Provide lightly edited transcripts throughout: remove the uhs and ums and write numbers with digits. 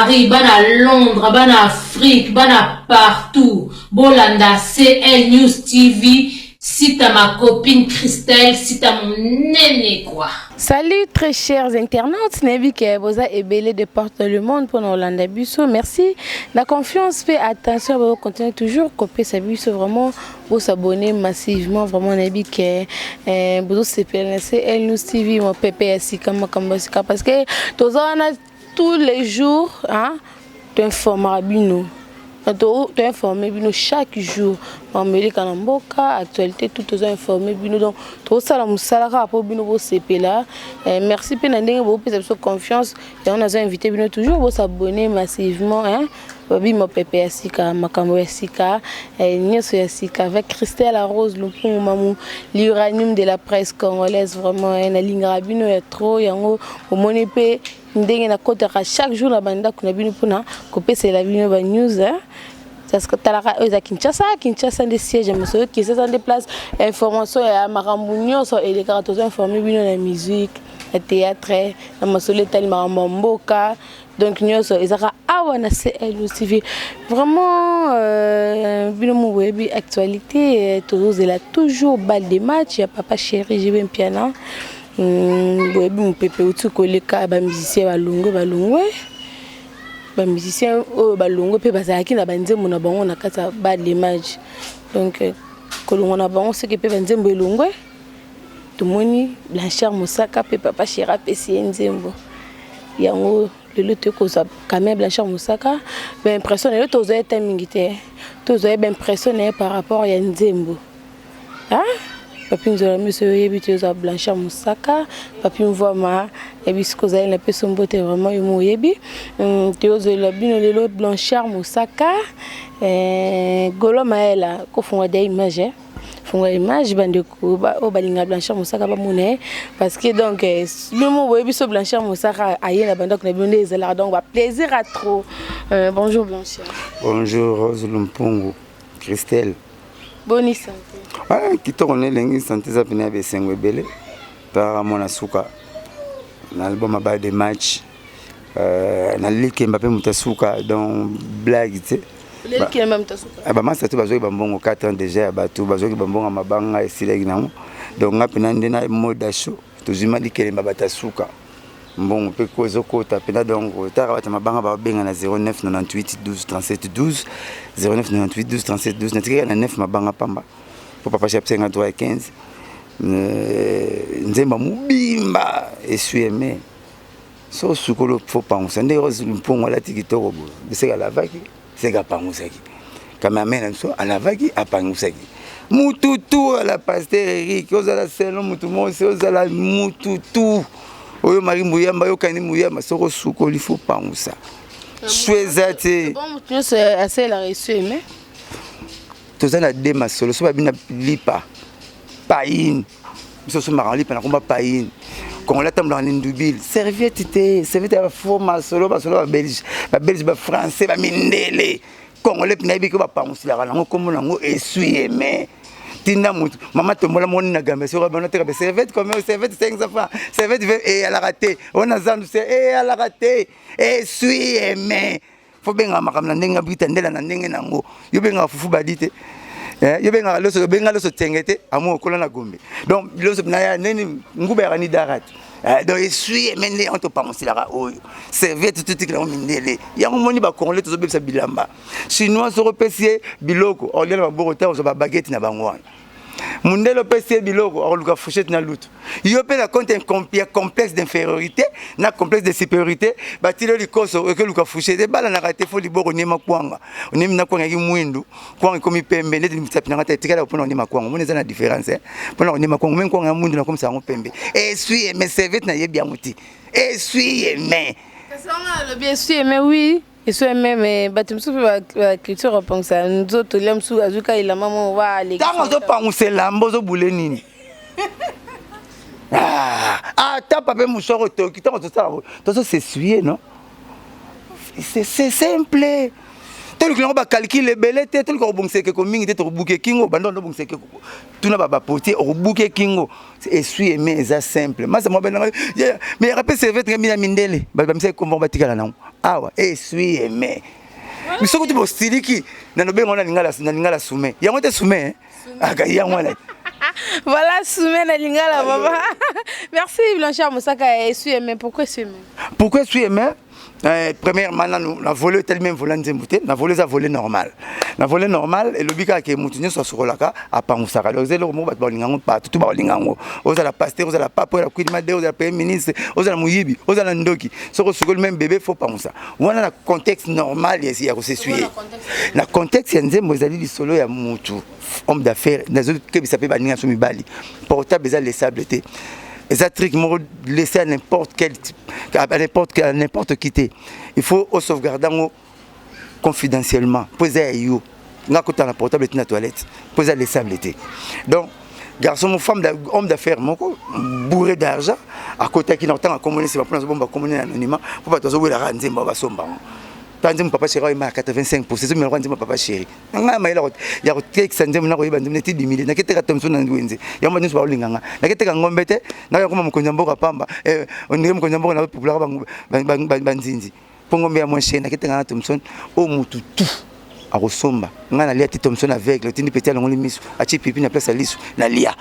Paris, bana Londres, bana Afrique, bana partout. Bolanda CL News TV, site à ma copine Christelle, site à mon néné quoi. Salut très chers internautes, nayebi ke boza ebele de partout dans le monde mpona kolanda biso. Merci na confiance mpe attention, bocontinue toujours kopesa biso. Vraiment, bosabonner massivement. Vraiment, nayebi ke bozosepela na CL News TV, mopepe ya sika, makambo ya sika, parce que toza wana tous les jours, hein, toinformaka bino, toinforme bino chaque jour makambo eleka na mboka, actualité, tout toza informe bino. Donc tozosala mosala kaka mpo bino bosepela. Merci mpe na ndenge bopesa biso confiance. Yango naza invité bino toujours bosabonner massivement, hein? Babi mopepe ya sika, makambo ya sika, nyonso ya sika avec Christelle Rose Lupungu Mamu, l'uranium de la presse congolaise. Vraiment, nalingaka bino ya trop. Yango omoni mpe ndenge nakotaka chaque jour na bandako na bino mpona kopesela bino banews. Talaka oyo eza Kinshasa. Kinshasa nde siège ya mosolo, Kinshasa nde place information ya makambo nyonso elekaka. Toza informe bino na musique, na théâtre, na masolo etali makambo ya mboka. Donc nyonso ezaka awa na CL TV. Vraiment, bino mo boyebi actualité, tozozela toujours balle de match ya papa chéri JB Mpiana. Boyebi mopepe euti koleka, bamusicien balongwe, balongwe, bamusicien oyo balongwe mpe bazalaki na banzembo na bango na kati ya balle de match. Donc kolongwa na bango, soki mpe banzembo elongwe, tomoni Blanchard Mosaka mpe papa chéri apesi ye nzembo. Yango lelo tokozwa quand même Blanchard Mosaka, baimpression na ye. Tozwa ye te mingi te, tozwa ye baimpression na ye par rapport ya nzembo. Papi Nzola miso, oyebi te, ozwa Blanchard Mosaka. Papi Mvwama, yebi sikoyo ozali na peso mbote. Vraiment, yo mo oyebi toyozolela bino lelo Blanchard Mosaka. Golo Mayela kofunga dia image, funga image, bandeko oyo balingaka Blanchard Mosaka bamona ye, parce que donc bino mo boyebi so Blanchard Mosaka aye na bandako na bino nde ezalaka. Donc baplaisir à trop. Bonjour Blanchard. Bonjour Rose Lumpungu Christelle. Boni santé? Ah, kitoko na elengi. Santé eza pene ya besengo ebele. Talaka mwana suka na album ya balle de match, na likemba mpe moto asuka. Donc blague te. Bamasa to bazwaki bambongo 4 ans déjà ya bato bazwaki bambongo ya mabanga, esilaki nango. Donc nga mpena nde na moda show tozwi ma likelemba, bato asuka mbongo mpe ko ezokota mpena. Donc taka bato mabanga babenga na 09 98 12 37 12, 09 98 12 37 12. Natikaka na 9 mabanga pamba mpo papa chapisenga droit ya 15. Nzemba mobimba esuyeme so sukolo fo pangusa nde mpongo alati kitoko boye. Biseka alavaki, seka apangusaki. Cameraman na biso alavaki, apangusaki mututu ala pasteur Eric. Ozala selo mutu mosi, ozala mututu oyo Mari Muyamba, oyokani Muyamba, soki osukoli fo pangusa su eza te. Motu nyonso asalelaka esuyeme. Toza na de masolo so babina lipa paine. Biso osomaka lipa na komba paine. Congolais atambolaka na ndubile serviette te, serviette ya bafo masolo, masolo babelge, babelge, bafrançais, bamindele. Congolais mpe nayebi ke bapangusilaka nango, kombo nango esuyeme. Tinda motu mama tombola moni na gambe soki bana teka serviette combien? Serviette 500 francs, serviette eyalaka te wana zandu se eyalaka te. Esuyeme fo bengaka makambo na ndenge abita ndela na ndenge nango. Yo bengaka fufu badi te, yo bengaka loso, obenga loso tenge te amo okola na Gombe. Donc loso na ya nini, nguba yaka ni dara te. Donc esuyeme nde yango topangusilaka oyo serviette, totikela yango mindele. Yango moni bacongolais tozobebisa bilamba. Chinois soko opesi ye biloko, akolia na maboko te, akozwa babaguette na bango wana. Mundele opesi ye biloko, akoluka fourchette na lutu. Yo mpe na compte ya complexe d'infériorité na complexe de supériorité, batili yo likoso, okeluka fourchette, ebalanaka te. Fo liboko oniema kwanga, onemi na kwanga yaki mwindu, kwanga ekomi pembe neti misapi nanga te. Etikala mpona koniema kwanga, omoni eza na différence mpona koniema kwanga. Meme kwanga ya mwindu nakomisa yango pembe. Esuyeme serviette nayebi yango te, esuyeme. Alobi esuyeme, oui, esuyeme, mais bato mosusu mpe baculture bapangisa nzoto lia mosusu azwi ka elamba mo. Ntango ozopangusa elamba, ozobule nini? Ata papier mouchoir otoki, ntango tosala tozo s'essuyer, non? C'est simple. Toluka yango bacalcul ebele te, toluka kobongisa ekeko mingi te, tokobuka ekingo. Banda obongisa ekeko, tuna baportier, okobuka ekingo. Essuie-main eza simple. Masa mwa benanga mais yaka mpe serviette ngai mina mindele bato bamisaki kombo batikala nango awa. Essuie-main biso kutu bosiliki na nobenga na lingala, na lingala sume yango te, sume aka yango wana. Voilà, sume na lingala, papa. Merci Blanchard Mosaka. Essuie-main, pourquoi essuie-main? Pourquoi essuie-main? Premièrement, nanu na volet etali même volet nzembo te. Na volet eza volet normal. Na volet normal elobi kaka ke motu nyonso asokolaka, apangusaka. Donc eza eloko moko bato balinga yango, bato tu bakolinga yango. Ozala pasteur, ozala pape, ozala kwilima de, ozala premier ministre, ozala moyibi, ozala ndoki, soki osukoli même bébé, faut pangusa. Wana na contexte normal ya kos'essuyer. Na contexte ya nzembo, ezali lisolo ya mutu homme d'affaires. Nazokebisa mpe baninga so mibali, portable eza laissable te, eza truc moko laissé à n'importe quel, à n'importe qui te. Il faut osauvegarde yango confidentiellement mpo eza ya yo. Nga kota na portable ti na toilette mpo eza laissable te. Donc garçon mo femme, homme d'affaires moko bourré d'argent akotaki na kotanga komoni nsima mpona azobomba komoni na anonymat mpo bato azowelaka nzembo, basomba yango. Ta nzembo Papa Chéri oyema ya 85 %, ezomela kwa nzembo Papa Chéri. Ngai mayele ya kotekisa nzembo, nakoyeba nzembo neti dimile. Naketeka Thomson na wenze yango, nyonso baolinga nga. Naketeka ngombe te, nakakoma mokonzi ya mboka pamba, ondire mokonzi ya mboka napopulaka banzinzi mpo ngombe ya moins cher. Naketeka na Thomson oyo motu tu akosomba. Ngai nalia ti Thomson aveugle, otindi peti alongoli miso, atie pipi na place ya liso, nalia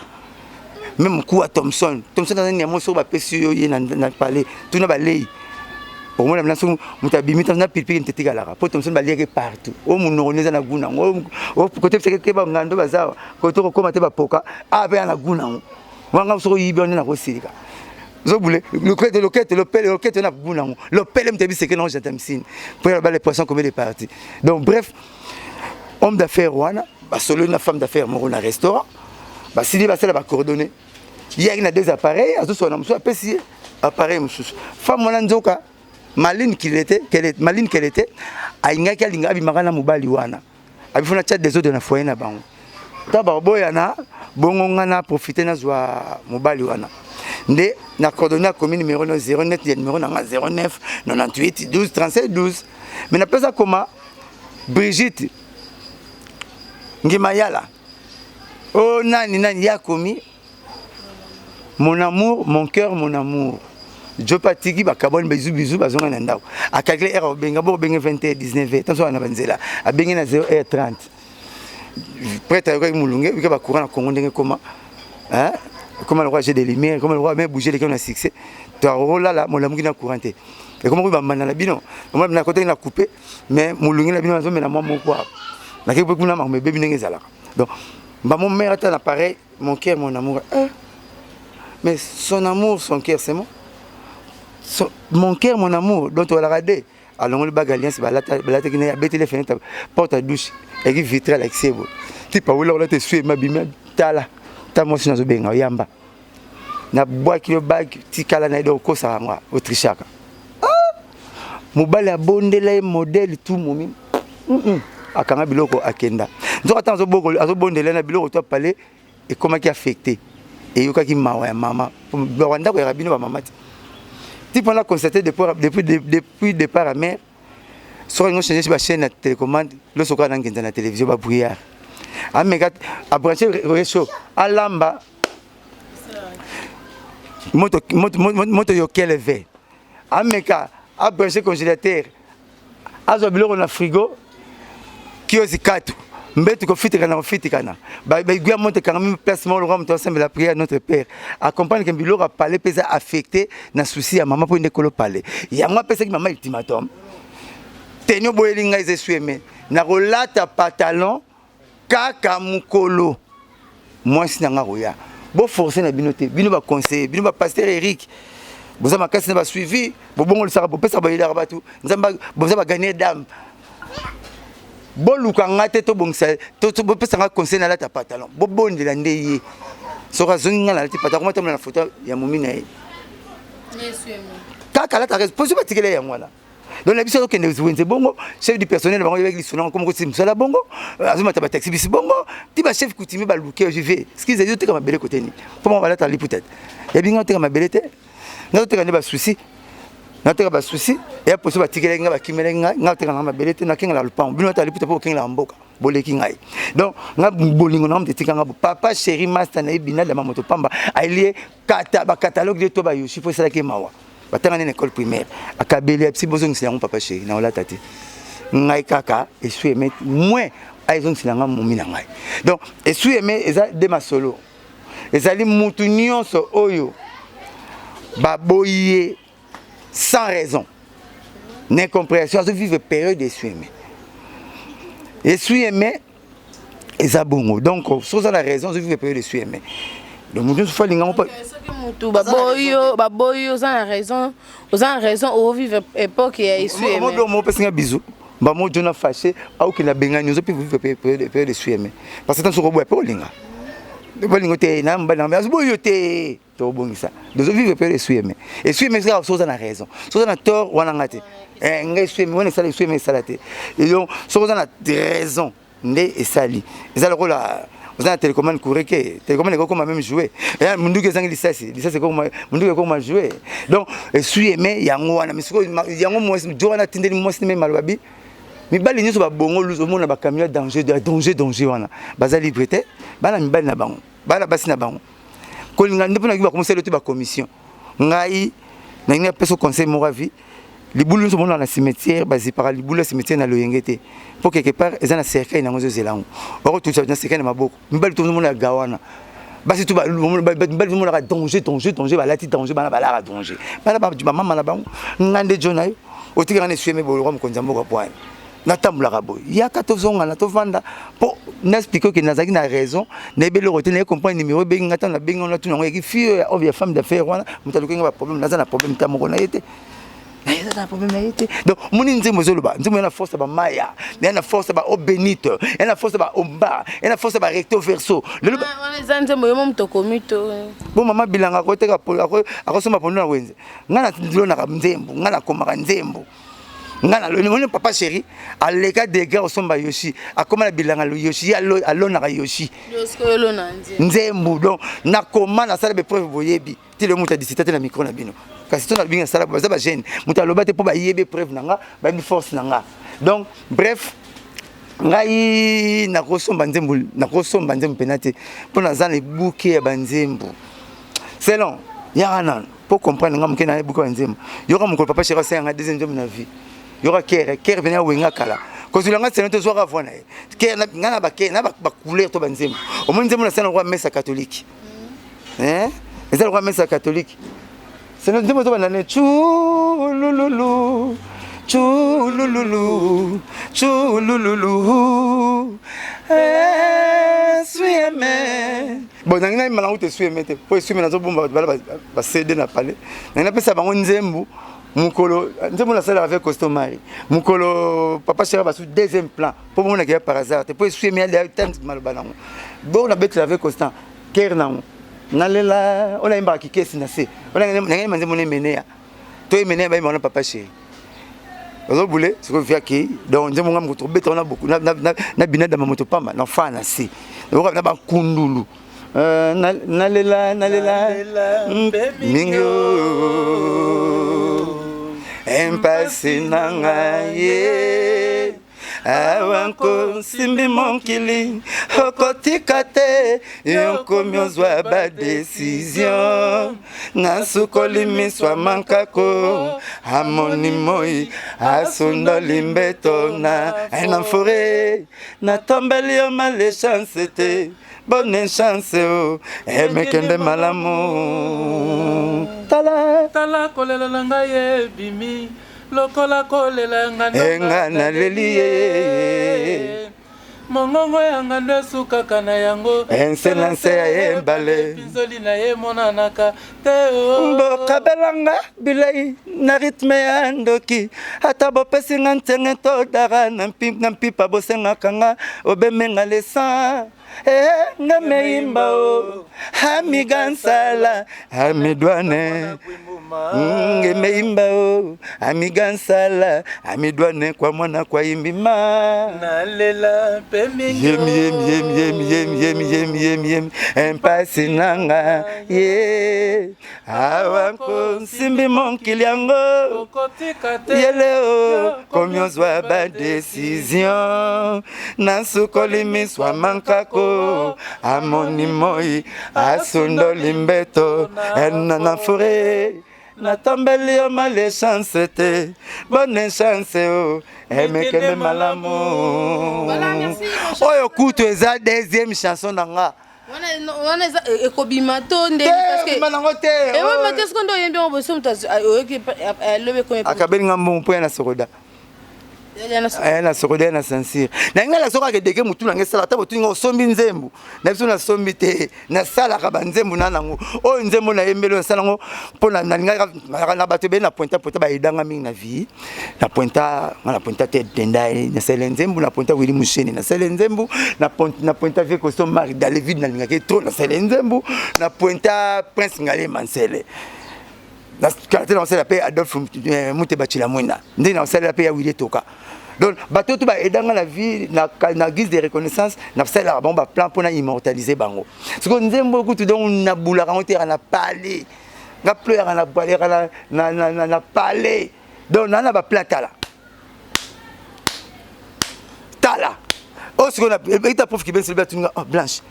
même kuwa Thomson. Thomson aza nyama, soki bapesi yo ye na palais, tuna balei, okomona mina soki moto abimi na pilipili nte etikalaka mpo Thomson baliaki partout. Oyo monoko eza na gu nango, kote bisaki te, bangando baza kote kokóma te, bapoka awa mpe ya na gu nango. Wanga soki oyibi wana nakosilika zobule lokete lokete lopele lokete na gu nango lopele moto yebiseke nango gentamicine mpo ya les poissons combien de parties. Donc bref, homme d'affaires wana basololi na femme d'affaires moko na restaurant, basili basala bacoordonnées. Ye ayaki na deux appareils, azosola na mosusu, apesi ye appareil mosusu. Femme wana nzoka maline qu'il était, maline qu'elle était, alingaki alinga abimaka na mobali wana, abifona tia désordre na foyer na bango. Ta baboyana bongo, nga na profite, nazwa mobali wana nde na coordonné. Akomi numéro no 09 ya numéro nanga 09 98 12 37 12, mais napesa koma Brigitte Ngimayala o nani nani. Ye akomi mon amour, mon cœur, mon amour. Jo patiki bakabwani, bizu bizu, bazonga na ndako. Acalcule heure obenga bo obenge 20 h 19 h, tanso na banzela abenge na 0 h 30. Prêtre ayokaki molunge wika bacourant na Congo ndenge ekoma, ekoma lokola jeu de lumière, ekoma lokola mais bouger leki na succès. To akolala molamuki na courant te, ekoma koyi bambanda na bino na kotaki na coupe, mais molunge na bino azomela mwa moko awa nakei mpe kuna, makambo ebebi ndenge ezalaka. Donc mbamo mare ata na pareil, mon cœur, mon amour, eh. Mais son amour, son cœur, c'est moi, son, mon cœur, mon amour. Donc tolaka de alongoli bague alliance balataki na ye, abeteli fenêtre, porte ya douche eki vitre, alakisi ye boye ti pawela kolata essuie-main, abimi, tala ta mwasi nazobenga oyamba, nabwaki yo bague, tikala na ye. Donc okosaka yango, otrichaka. Mobali abondela ye modèle tout momi, akanga biloko, akenda. Nzoka ata azobondela na biloko to apale ekomaki affecté, eyokaki mawa ya mama bawa ndako yaka bino bamama te ti mpona constate depuis départ ya mare. Soki alingi ochange bachaîne na télécommande, loso kaka na ngenza na télévision, babrouillard, ameka abranche réchaud, alamba moto, moto, moto yokeleve, ameka abranche congélateur, azwa biloko na frigo, kiosi katu mbetu kofitikana kofitikana, baigwi ya moto ekangami place moko lokola moto asambela prière Notre Père. Acomprendre ke biloko apale mpe eza affecté na souci ya mama, mpo nde kolo pale yango apesaki mama ultimatum: teni oboyeli ngai eza essuie-main, nakolata pantalon kaka mokolo mwasi na nga koya. Boforce na bino te, bino baconseiller, bino bapasteur Eric, boza makasi na basuivi, bobongolisaka, bopesaka, bayelaka bato Nzambe, boza bagagner d'âme. Boluka nga te, tobongisa, bopesa nga conseil nalata pantalon. Bobondela nde ye, soki azongi nga nalati pantalon, koma tambola na foto ya momi na ye kaka alataka poso batikela yango wana. Donc na biso azokende wenze bongo, chef du personnel bango yebaki lisolo, koma koti mosala bongo, azomata bataxi bisi bongo ti bachef coutumier baluke juve skize. Ezoteka mabele kote nini? Mpo bango balata liputa te, yabi nga oteka mabele te, nga oteka nde basusi. Nateka ba souci ya poso batikelaki ngai, bakimelaki ngai, ngai nateka nanga mabele te, nakengela lopango. Bino ata liputa mpo kokengela mboka boleki ngai. Donc nga bolingo na nga moto etika nga bo papa chéri master na ye binadama moto pamba alie kata ba catalogue de to ba yoshi fo esalaki mawa. Batanga nini école primaire akabeli ya psi bozongisela yango papa chéri na olata te ngai kaka esui eme moins ayezongisela nga momi na ngai. Donc esui eme eza de masolo ezali mutu nyonso oyo baboyi ye sans raison na incompréhension azovivre période esui eme esui eme eza bongo. Donc soki oza na raison, ozovivre période esui eme. Donc mutu nyonso fo alinga ngo. Soki mutu baboyi yo, baboyi yo, oza na raison, oza na raison, ovivre époque ya esui eme. Mo opesinga bizu bamo jona fâché aokende abengani, ozo mpe vivre période esui eme, parce que tanso okoboya mpe olinga bolingo te na mobali na azoboyi yo te, tobongisa. Dozo vivre période esui eme. Esui eme kaka soki oza na raison, soki oza na tort wana nga te. Ngai esui eme wana esala, esui eme esala te. Donc soki oza na raison nde esali. Eza lokola oza na télécommande courant ke télécommande ekokoma même jouer munduki ezangi lisasi, lisasi ekokoma munduki, ekokoma jouer. Donc esui eme yango wana. Mais sikoyo yango mwasi jo wana atindeli mwasi me maloba bi mibali nyonso babongo luzu omona bacamion ya danger, ya danger, danger wana baza libre te. Bana mibali na bango, bana basi na bango kolinga nde mpona bakomosala te bacommission. Ngai nalingi napesa conseil moko ya vie: libulu nyonso omona na cimetière, bazipaka libulu ya cimetière na loyenge te, mpo quelque part eza na cercueil nango ezozela yango, okotutisa na cercueil na maboko. Mibali tozomona ya ga wana, basi to mibali tomonaka danger, danger, danger, balati danger, bana balaka danger, bana bamama na bango. Ngai nde jo na yo otikaka na esuyeme bolokwa mokonzi ya mboka poani natambolaka boye, yaka tozongana, tovanda mpo naexpliquer oke nazalaki na raison. Nayebi eloko te, naye comprendre numéro ebengi nga. Ntango nabengi wana, tuna yango yaki fille oyo ya femme d'affaires wana, moto aluki nga baproblème. Naza na problème ta moko na ye te, eza na problème na ye te. Donc moni nzembo ezoloba, nzembo ya na force ya bamaya, ya na force ya baeau bénite, ya na force ya baomba, ya na force ya barecto verso. Lelo eza nzembo yo mo moto okomi to? Bo mama bilanga akoteka, akosomba pondu na wenze. Ngai nalonaka nzembo, ngai nakomaka nzembo, ngai naloni. Moni papa chéri aleka degré osomba yoshi, akoma na bilanga yoshi, ye alonaka yoshi nzembo. Donc nakoma, nasala bapreuve, boyebi ti lelo moto adisita te na micro na bino. Kasi to nalobi nasala, baza bagene, moto aloba te mpo bayebi preuve na nga, bayebi force na nga. Donc bref, ngai nakosomba nzembo, nakosomba nzembo mpena te, mpo naza na ebuke ya banzembo selon yaka nano mpo comprendre nga moke na ebuke ya banzembo. Yoka mokolo papa chéri asala nga deuxième nzembo na vie. Yoka kere kere pene awenga kala kozwila nga seno, tozwaka voi na ye kere nga na bakere na bacouleur to banzembo. Omoni nzembo nasala lokola mesa catholique, eza lokola mesa catholique. Seno nzembo ezobanda ne culululu culululu culululu esuyeme. Bon, nangi nayemba nango te esuyeme te, po esuyeme nazobomba bato bala bacd na palais. Nangi napesa bango nzembo mokolo nzembo nasalaka avec costomari mokolo papa chéri basu deuxième plan, mpo bomonaka ya par hasard te, mpo esuyeme ya maloba nango bo nabetela avec Constant kere nango nalela oyo nayembaka kikesi na se nangayemba nzembo na emeneya to emeneya bayemba wana papa chéri ozobule sikoyo viaki. Donc nzembo nga moto obeta wana na binadama moto pamba na fa na se na bakundulu nalela nalela mingi empasi na ngai ye awa nkosimbi mokili okotika te yokomi ozwa badécision nasukoli miso mankako amoni moi asundoli mbeto na na forêt natombeli yo malchance te, bonne chance o emekende malamu tala. Tala kolela na ngai ebimi lokola kolela nga. Enga naleli ye. Mongongo ya ngando esukaka na yango. Ense na nse ya yembale. Pinzoli na ye emonanaka te o. Bokabelanga bilei na rythme ya ndoki, ata bopesinga ntsenge todara na mpipa, bosengaka nga obemenga lesan. Eh, ngameimba o amigansala amidwane ngemeimba o amigansala amidwane kwa mwana kwa imbima nalela mpe mingi yem yem yem yem yem yem yem yem yem empasi nanga ye awa nkosimbi mokili yango yeleo komi ozwa badesizio nasukoli miswa mankako amoni moi asundoli mbeto ena na fure natambeli yo male chance te bonne chance o emekende malamu oyo kutu eza deuxième chanson na nga wana eza e, ekobima to ndebima nango te ebima te soki nde oyembi yango boso moto oyoki alobi ekomi akabeli nga mbongo mpo ya na sokoda aya na sokoda ya na sansire na ngai nasoki akedeke motu na ngai esala ata botuni ngai osombi nzembo na biso nasombi te nasalaka banzembo na nango oyo nzembo nayembeli oyo nasala yango mpo nalingaka na bato ebele na pointa pointa bayedanga mingi na vie na pointa nga na pointa te tendai nasali nzembo na pointa wili musheni nasali nzembo na pointa vie costo mark dalevide nalingaki ye trop nasali nzembo na pointa prince ngalema nsele kala te nakosalela mpe adolphe eh, muteba chilamwina ndenge nakosalela mpe ya wili etoka donc bato to baedanga na vie na, na guise de reconnaissance nasalelaka bango baplan mpo na immortaliser bango sikoyo nzembo kutu donc nabulaka yango te yaka na palais nga plo yaka na yaka na, na, na, na, na palais donc naa na baplan tala tala oyo sikoyo eta prof kibenseli batuni nga oh, blanche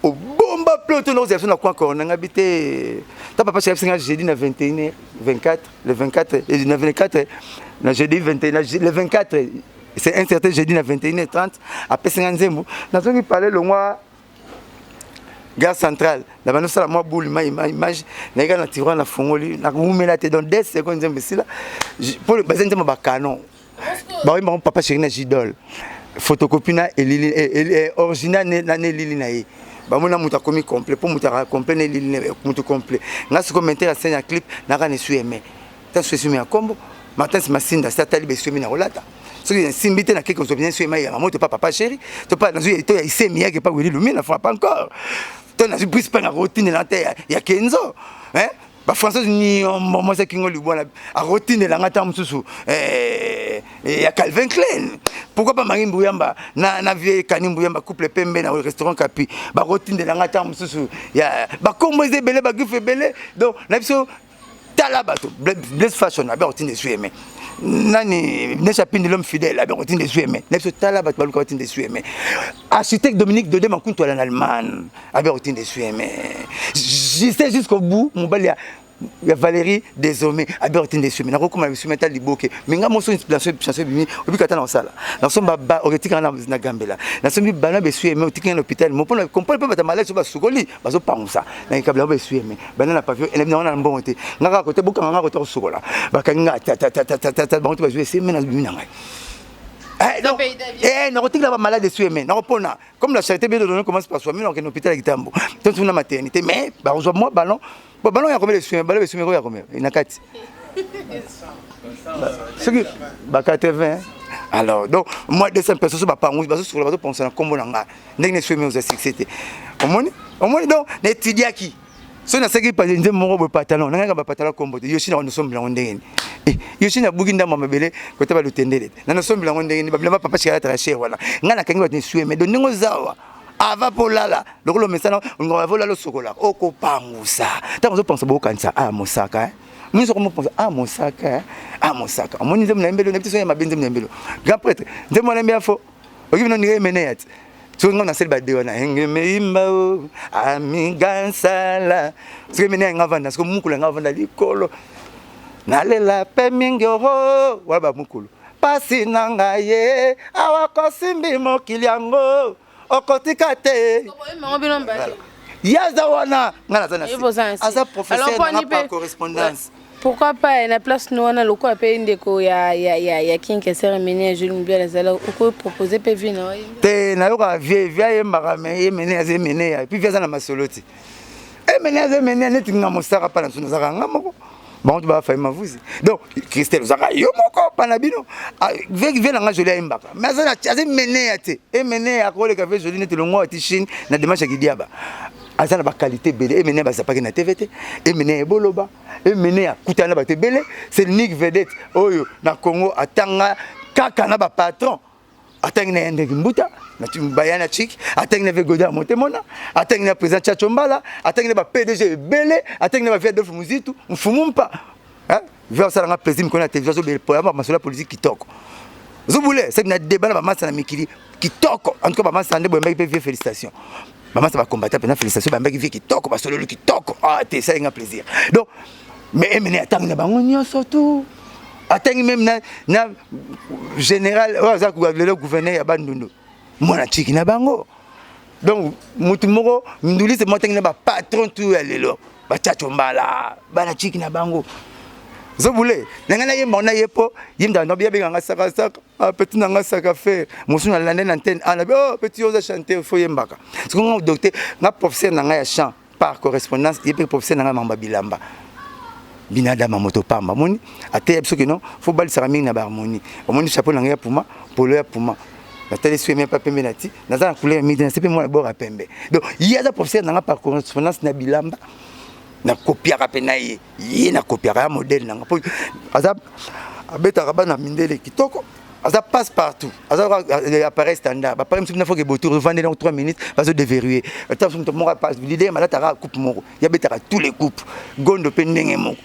obomba plo to nakozala biso na coin corona nga bi te ta papa chef nga jeudi na 21 24 le 24 na 24 na jeudi 21 le 24 c'est un certain jeudi na 21 30 apesi nga nzembo nazongi pale longwa gare centrale na bandi osala mwa boule ma image nayeka na tiroir nafungoli nawumela te donc 2 seconde nzembo esila mpo baza nzembo bacanon baoyemba ngo papa chéri na gidol photocopie na elili eh, eh, eh, original na na elili na ye bamona moto akomi complet mpo moto akaka complet na elili moto complet nga sikoyo metteur ya scène ya clip naka na esu aime ta su esumi ya kombo martins masinda si atali besuemi na kolata soki nasimbi te nakeki kozwa bien esui ya mamo to pa papa chéri to pa nazwi to ya isemi yake pa wili lumina fra pas encore to nazwi brise mpe nakotindela te ya kenzo hein bafrançais niombo mwasi akingo libwana akotindela nga ntango mosusu eh, eh, ya calvin klein pourquoi pas marie mbuyamba na, na vie kani mbuyamba couple pembe na restaurant kapi bakotindela nga ntango mosusu ya bakombo eza ebele bagriffe ebele donc na biso tala bato blaise fashion abe akotinda esu aime nani nesha pindi l'homme fidèle abe akotinda esu aime na biso tala bato baluka batinda esu aime architecte dominique dode makuntu ala na allemagne abe akotinda esu aime justin jusqu'au bout mobali ya ya Valérie désormais abe akotinda esu aime nakokoma na bisu ata liboke mais nga moso chanson ebimi obika ata na kosala nasomba ba oketika na gambela nasombi bana besu aime otika na hôpital mopona comprendre mpe bato malade so basukoli bazopangusa na ekabela ba esu aime banda na pavio elemi nango na mbongo te nga kaka kote bokanga nga kote kosukola bakangi nga tatatatata bango te bazwi eseme na bimi na ngai eh, nakotikela bamalade esu eme nakopona comme la charité bien ordonnée commence par soi-même nakokende hôpital ya kitambo tonso na maternité mais bakozwa mwa ballon bon ballon ya komela esu eme ballon esu eme ya komela na kati soki ba 80 alors donc moi 200 personnes so bapangusi bazosukola bazopangusa na nkombo na ngai ndenge na esu eme ozwa succès te omoni omoni donc na étudiaki soki nasaki nzembo moko boye patalon nangaka bapatalon kombo te yoshi na nosombela yango ndenge nini eh, yoshi nabuki ndambo ya mabele kota balutendele te na nosombela yango ndenge nini babilamba papa shikala chere wana ngai nakangi bato nesueme do ndenge ozawa ava mpo olala lokola omesana olingaka ava olala osokola okopangusa ntango ozopangusa bokokanisa a ah, mosaka eh. nyonso okomopangusa a ah, mosaka eh. a ah, mosaka omoni nzembo na yembelo na biso ya mabe nzembo na yembelo grand prêtre nzembo wana yembe ya fo oyebi no ndenge emene ya ti soki nga nasali bade wana engemeimba o amigansala soki emene ya nga vanda soki mukulu ya nga vanda likolo nalela pe mingi oho wana bamukulu pasi na ngai ye awa kosimbi mokili yango okotika te ye aza wana ngai naza na aza professeur nanga par correspondance Pourquoi pas eh, na place no wana lokola pe ndeko ya ya ya ya King Kester Emene ya Jules Mubiala azala oko proposer pe vie na yo. Te nayoka vie vie ayembaka mais ye mene aza emene ya puis vie aza na masolo te. Emene aza emene neti nga mosaka pa na biso nazalaka nga moko. Bango to bafai mavuzi. Donc Christelle ozaka yo moko pa na bino. Ah, ve na nga joli ayembaka. Mais aza aza mene ya te. E mene ya koleka ve joli neti longwa ti Chine na démarche ya kidiaba. Aza na ba qualité ebele. Emene bazapaki na TV te. Emene eboloba. Emene akutana na bato ebele. C'est l'unique vedette oyo na Congo atanga kaka na ba patron. Atangi na Hendrik Mbuta na Bayana Chik, atangi na Vegoda Motemona, atangi na président Tchatcho Mbala, atangi na ba PDG ebele, atangi na ba vieux Adolphe Muzitu, Mfumu Mpa. Hein? Vieux asala nga plaisir mikolo na télévision azobela po ya masolo ya politique kitoko. Zobule, c'est na débat na ba masa na mikili kitoko. En tout cas ba masa nde boyembaki pe vieux félicitations. Ba masa ba combattant pe na félicitations bayembaki vieux kitoko, basololi kitoko. Ah, te ça nga plaisir. Donc mais emene atangi na bango nyonso tout. Atangi même na, na général oyo aza lelo gouverneur ya Bandundu. Mwana chiki na bango. Donc mutu moko ndulise moko atangi na ba patron tout ya lelo. Ba Tchatcho Mbala, bana chiki na bango. Zobule, na ngai nayemba na ye po ye mda ndobi abenga nga saka saka, ah petit na nga saka fer. Mosusu na lande na antenne, ah na oh petit oza chanter faut yembaka. Siko nga docteur, nga professeur na ngai ya chant par correspondance, ye pe professeur na ngai mamba bilamba. Binadama moto pamba moni ateya biso ke non faut balisaka mingi na ba harmonie. Omoni chapeau na ngai ya puma, polo ya puma. Natali soki pa pembe na ti, naza na couleur mingi na sepe mwana bord ya pembe. Donc ye aza professeur na nga par correspondance na bilamba. Na kopiaka pe na ye, ye na kopiaka ya modèle na nga po aza abetaka bana mindele kitoko. Aza passe partout. Aza appareil standard. Ba appareil mosusu na faut que botour vendre dans 3 minutes bazo déverrouiller. Ata mosusu moko passe leader malataka coupe moko. Ya betaka tous les coupes. Gondo pe ndenge moko.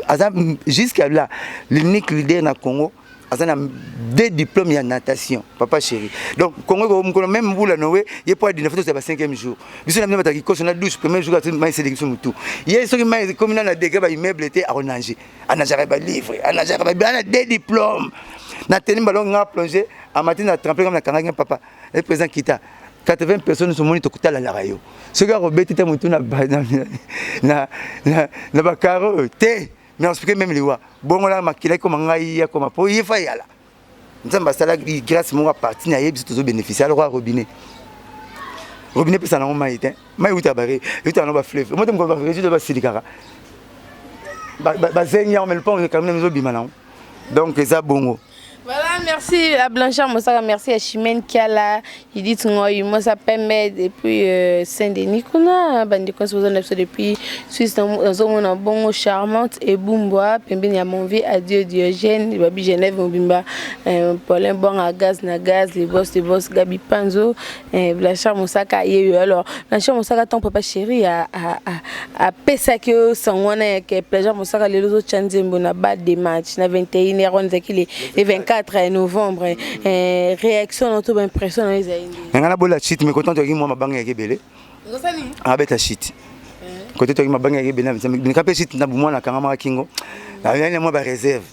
Aza jusqu'à là l'unique leader na Congo. Aza na deux diplômes ya natation papa chéri. Donc Congo ko mukolo même mbula Noé ye po adina photo ya ba 5e jour. Biso na bino bataki koso na douche premier jour ati mai seleki biso mutu. Ye soki mai komi na degré ba immeuble te ako nager. Anageaka ba livre, anageaka ba ana deux diplômes. Na teni ballon nga plongé, amati na tremper comme na kangaki papa. Et président kita 80 personnes sont moni tokutala la yo. Soki akobeti te mutu na na na na ba carreau te. Mais expliquer même liwa. Bongo la makila ekoma ngai ya koma po ye fa yala. Nzambe asalaki grâce moko parti na ye biso tozo bénéficier alors robinet. Robinet pesa nango mai te. Mai uta bare, uta na ba fleuve. Moto moko ba réseau ba silikaka. Ba ba zengi yango mais le pont quand même ezo bima nango. Donc eza bongo. Voilà, merci à Blanchard Mosaka, merci à Chimène Kiala, Judith Ngoy, Mosa Pembe depuis Saint-Denis kuna, bandeko nyonso boza na biso depuis Suisse, nazomona bongo Charmante et Bumbwa, pembeni ya mon vie, adieu Diogène, Babi Genève Mobimba, Paulin Bwanga, gaz na gaz, les boss, les boss, Gabi Panzo, Blanchard Mosaka yeyo. Alors, Blanchard Mosaka, ton papa chéri a apesaki yo sango wana ya ke Blanchard Mosaka lelo ozotya nzembo na balle de match na 21h wana ezalaki le 24 novembre. Réaction na to ba impression na ezali nini? Nga na bola shit mais content toki mwa mabanga ya kebele. Abeta shit. Côté toki mabanga ya kebele na ka pe shit na bumwana kanga maka kingo. Na yani mwa ba réserve.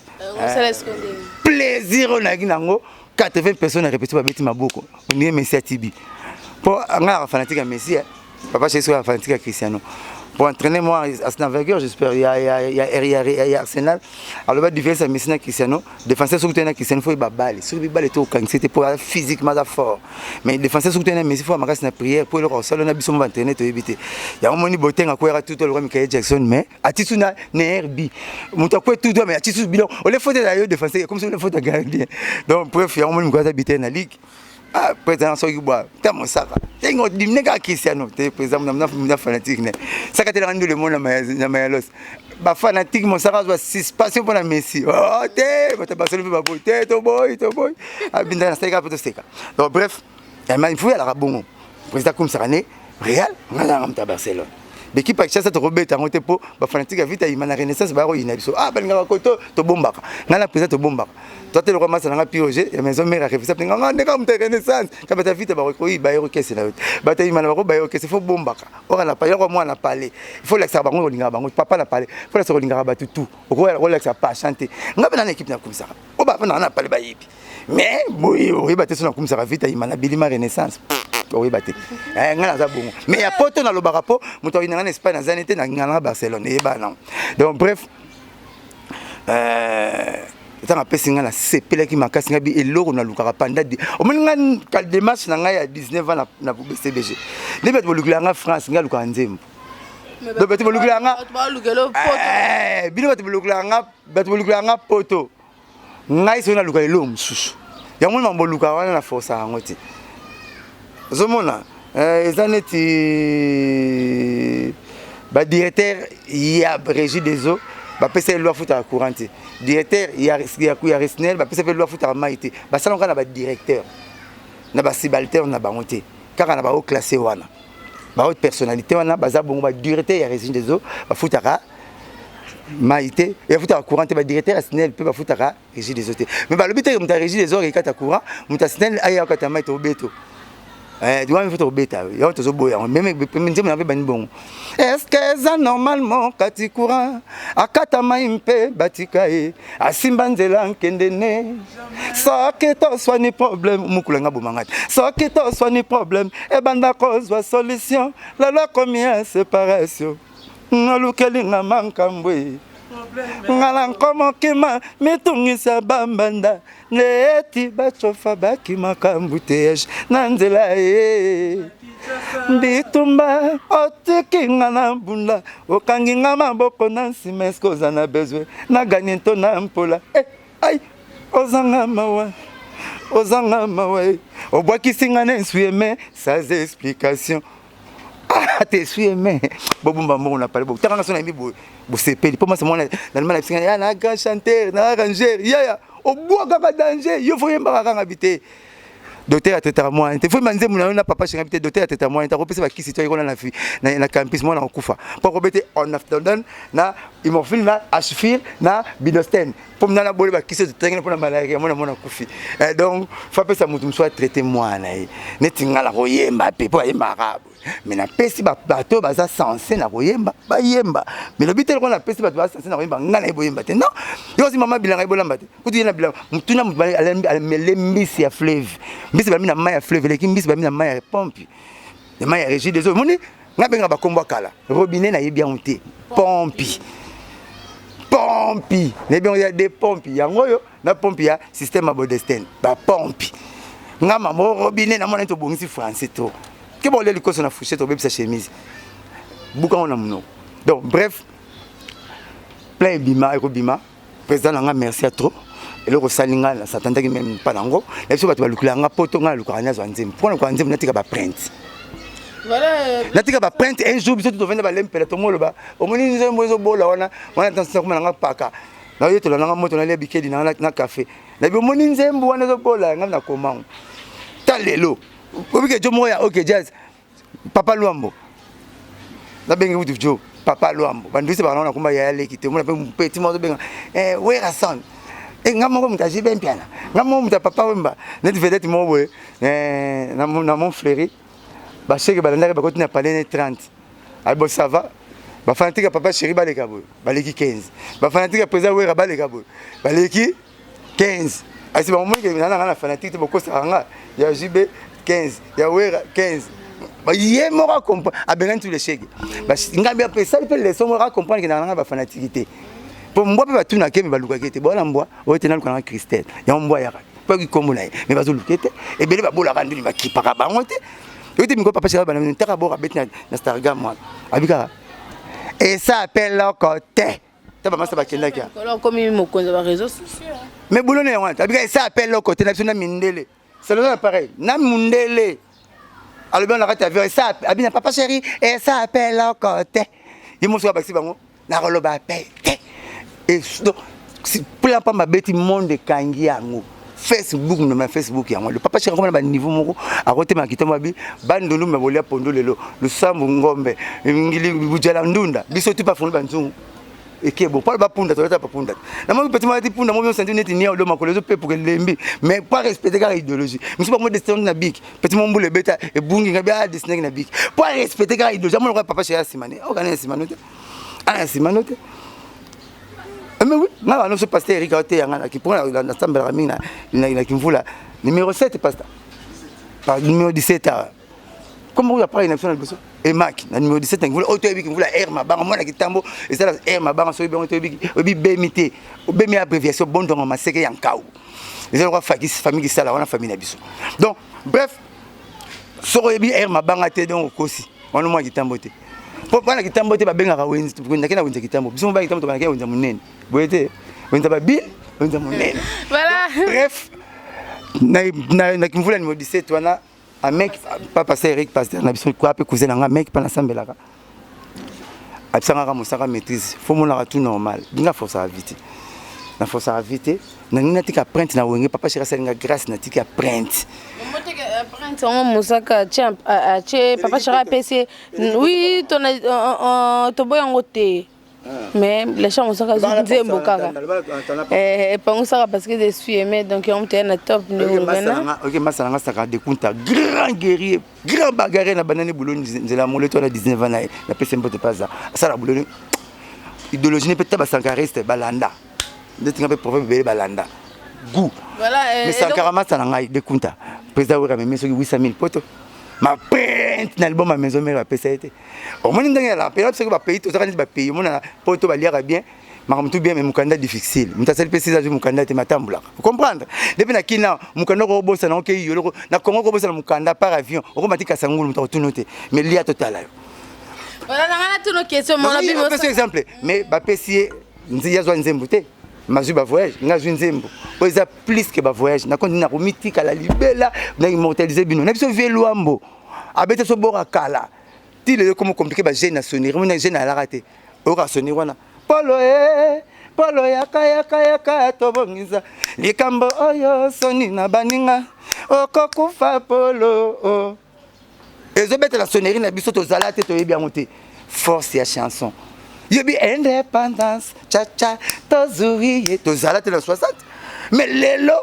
Plaisir on a nango 80 personnes à répéter babeti maboko. On est Messi Tibi. Po nga fanatique ya Messi. Papa chez soi fanatique ya Cristiano. Pour entraîner moi à cette envergure, j'espère il y a il y a il y a il y a il y a Arsenal. Alors ba différence Messi na Cristiano, défenseur surtout na Cristiano faut ba balle, surtout balle to kan c'était pour physiquement ça fort. Mais défenseur surtout na Messi faut makasi na prière pour le sol na biso va entraîner to éviter. Il y a un moni Boateng quoi tout le Michael Jackson mais atisu na na RB. Mutu akwe tout droit mais atisu bilon. On les faute d'ailleurs défenseur comme si on les faute gardien. Donc bref, il y a un moni quoi habiter na ligue. Ah, président soki bwa ta mosaka tengo dimne ka Cristiano te président na na fanatique ne saka te na ndule mona na mayalos ba fanatique mosaka ba suspension pona Messi oh te bato basolo pe baboy te to boy to boy abinda na seka pe to seka. Donc bref, il faut yala bongo président comme ça ne Real ngala ngamta Barcelone. L'équipe ya Kinshasa tokobeta yango te po ba fanatique ya Vita Ima na Renaissance ba koyina biso. Ah balingaka koto tobombaka. Nga na président tobombaka. Toi te lokwa masa na nga Piroger ya maison mère ya refisa pe nga ndeka muta Renaissance. Ka bata Vita ba koyi ba yero kese na yo. Bata Ima na ba ko ba yero kese faut bombaka. Ora na palais moi na palais. Il faut lakisa bango kolingaka bango papa na palais. Faut lakisa kolingaka bato tout. Okoya kolakisa pas chanter. Nga pe na équipe na kumisaka. O ba na na palais ba yebi. Mais boye oyeba te so na kumisaka Vita Ima na Bilima Renaissance. Oyeba te. Nga naza bongo. Mais ya poto na lobaka po moto ayinanga na Espagne azani te na ngana Barcelone eyeba nango. Donc bref, ntango apesi nga nasepelaki makasi nga bi eloko nalukaka pendant omoni nga ka démarche na ngai ya 19 ans na BCBG. Nde bato bolukela nga France, nga lukaka nzembo. Donc bato bolukela nga eh, bino bato bolukela nga, bato bolukela nga poto, ngai soki naluka eloko mosusu yango mambo boluka wana na forsa yango te. Ozomona eh, eza neti badirecteur ya Régie des eaux bapesa ye loi afutaka courant te, directeur ya Resnel bapesa mpe loi afutaka mai te. Basala kaka na badirecteur na basubalterne na bango te, kaka na bahaut classé wana, bahaute personnalité wana baza bongo. Badirecteur ya Régie des eaux bafutaka mai te, bafutaka courant te. Badirecteur ya SNEL mpe bafutaka Régie des eaux te. Mais balobi te moto ya Régie des eaux akekata courant, moto ya SNEL aya akata mai. Tobeto wana faut tobeta yango, tozoboya yango. Même nzembo na mpe bani bongo, est-ce eza normalement kati courant akata mai mpe batika ye asimba nzela nkende ne? Soki toswani problème, mokolo nga bomanga te. Soki toswani problème ebanda kozwa solution, lelo akomi ya séparation, nalukeli nga makambo e nga na nkomokima mitungisa bambanda neti bacofa bakimaka embouteillage na nzela ye bitumba. Otiki nga na bunda, okangi nga maboko na nsima. Eske oza na besoin na ganye to na mpola? Eh, ai, ozanga mawa, ozanga mawa. Obwakisi nga na esuyeme sans explication. Ah, te esuyeme bobomba mbongo na pale. Tanga nga so nayembi boye, bosepeli mpo masa mwana nalima na bisinga ya na grand chanteur na arranger yaya obwakaka danger. Yo faut yembaka kanga bi te, docteur atraitaka mwana te. Faut yemba nzembo na yo na papa shenga bi te, docteur atraitaka mwana te. Akopesa bakisi to ayekona na campus, mwana akokufa mpo akobete onafdondon na imorphine na ashfir na binosten mpo mna na bole bakisi totengene mpona malaria, mwana mwana akufi. Donc faut apesa moto mosusu atraite mwana ye. Neti nga na koyemba mpe mpo ayembaka boye, mais napesi bato oyo baza censé na koyemba bayemba. Mais lobi te lokola napesi bato baza censé na koyemba, ngai nayebi oyemba te. Non, yo osi mama bilanga yebolamba te. Kutu ye na bilanga mutuna moto amele mbisi ya fleuve, mbisi bami na mai ya fleuve eleki mbisi bami na mai ya pompe ya mai ya Régie des eaux. Omoni ngai benga bakombo ya kala, robinet nayebi yango te, pompi pompi nayebi yango ya de pompi yango oyo na pompe ya système ya Bodesten bapompi. Nga mama robinet namona neti obongisi français to ke bolia likoso na fourchette, obebisa chemise, buka ngo na monoko. Donc bref, plein ebima ekobima. Président na nga, merci ya trop. Eloko osali nga na satandaki même mpa nango na biso bato balukela nga poto. Nga nalukaka nazwa nzembo mpo nalukaka nzembo, natika baprinte, natika baprinte. Un jour biso tovanda balempela, tomoloba omoni nzembo ezobola wana wana koma nanga paka nayotola nanga moto, nalia bikedi nanga na café nabi omoni nzembo wana ezobola. Nga nakomango ta lelo obike jo moko ya OK Jazz, papa Lwambo, nabengi kutu jo papa Lwambo. Bandwisi bakana na komba yaya leki te. Omona mpe petit moko azobenga Werason, nga moko moto ajibe mpiana, nga moko moto ya Papa Wemba, neti vedette moko boye na Mont Fleury. Basheke balandaki, bakoti na palais ne 30. Abo ça va, bafanatique ya Papa Chéri baleka boye, baleki 15. Bafanatique ya président Wera baleka boye, baleki 15. Asi bamomoni ke nanga na fanatique te, bokosaka nga ya JB 15, ya Wera 15. Ye moko acomprendre, abengani tous les shege. Ngambi ape esali mpe leçon moko, acomprendre ke nanga bafanatique te. Mpo mbwa mpe batunaka me balukaki ete bona mbwa oyo te, naluka nanga Christelle yango mbwa yaka mpo aki na ye. Me bazoluka ete ebele babolaka nduni, bakipaka bango te. Yo te mikolo papa shaka bana ntaka boko abeti na Stargam wana, abi kaka esa ape eloko te ta bamasa bakendaki. Okomi mokonzi ya baréseau sociaux. Mais bulo na yango wana abika esa ape eloko te na biso na mindele selon pareil na mundele alobi na kati ya avion esa abi na papa chéri esa ape eloko te. Ye mosuku abakisi bango nakoloba ape te. Donc plan pamba abeti monde ekangi yango Facebook na Facebook yango. Le papa chéri akoma na baniveau moko akotema kitambo abi bandundu me bolia pondu lelo lusambu ngombe ngili bujala ndunda biso tu bafungoli banzungu ekebo mpo bapunda tolata bapunda. Namoni petit moko punda moko santi neti nia olo makolo ezopepuka elembi, mais pas respecter kaka idéologie. Mosusu bango destin na bic, petit moko mbula ebeta ebungi ngai bia destinaki na bic po respecter kaka idéologie. Amona kaka papa chéri ya nsima ne okana ya nsima no te, ana ya nsima no te. Mais oui, nga bana so pasteur Eric aoteya nga mpo nasambelaka mingi na Kimvula numéro 7, pasteur par numéro 17 awa comme oyo apres na biso na liboso emaki na numéro 17 na Kimvula oyo toyebi Kimvula aire mabanga mwana kitambo ezala aire mabanga. Soki bango toyebi, oyebi bemi te, obemi abréviation bondongo maseke ya nkau eza lokola famille kisala wana, famille na biso. Donc bref, soki oyebi aire mabanga te, donc okosi wana mwa kitambo te. Po bana kitambo te babengaka wenze, nake na wenze kitambo. Biso bana kitambo tobandaki wenze monene. Boye te. Wenze ba bile, wenze monene. Voilà. Bref, na na na kimvula numéro 17 wana ameki papa pasteur Eric pasteur na biso kwa pe cousin na nga meki pa nasambelaka. Abisangaka mosaka maîtrise, faut monaka tout normal. Binga force à vite. Na force à vite. Na ngai natika printe na wenge papa chéri asalinga grâce natika printe. Printe yango mosaka atie papa chéri apesi oui toboyi yango te mais lâcha mosaka azwi nzembo kaka epangusaka parce que je suis aimé donc yango moto ya na top ok masala nga saka dekunta grand guerrier grand bagarre na banani buloni nzela moleto wana 19 ans na ye napesi mbote mpe aza asala buloni idéologie ne mpe ta basankariste balanda ndeti nga mpe proverbe ebele balanda goût mais sankara masa na ngai dekunta président wera meme soki 800 000 poto ma printe na album ya maison mère bapesa ye te omoni ndenge ya lapela soki bapays tozaka neti bapays omona poto baliaka bien makambo tout bien mais mokanda difficile moto asali mpe sisa azwi mokanda te matambolaka comprendre depuis na kina mokanda okobosana okei yoloko na congo okobosana mokanda par avion okoma ti kasangulu moto akotuna te mais lia totala yo voilà exemple mais bapesi ye nzi yazwa nzembo te mazwi bavoyage nga azwi nzembo oyo eza plus que bavoyage nakondi nakomitikala libela na immortalise bino na biso vie lwambo abeta so bora kala ti lelo ekomi compliqué bajeune na sonnerie mona jeune alaka te oyoka sonnerie wana polo e polo yaka yaka yaka tobongisa likambo oyo soni na baninga okokufa polo oh. Ezobetela sonnerie na biso tozala te toyebi yango te force ya chanson yebi indépendance chacha tozuri ye tozala te na 60 mais lelo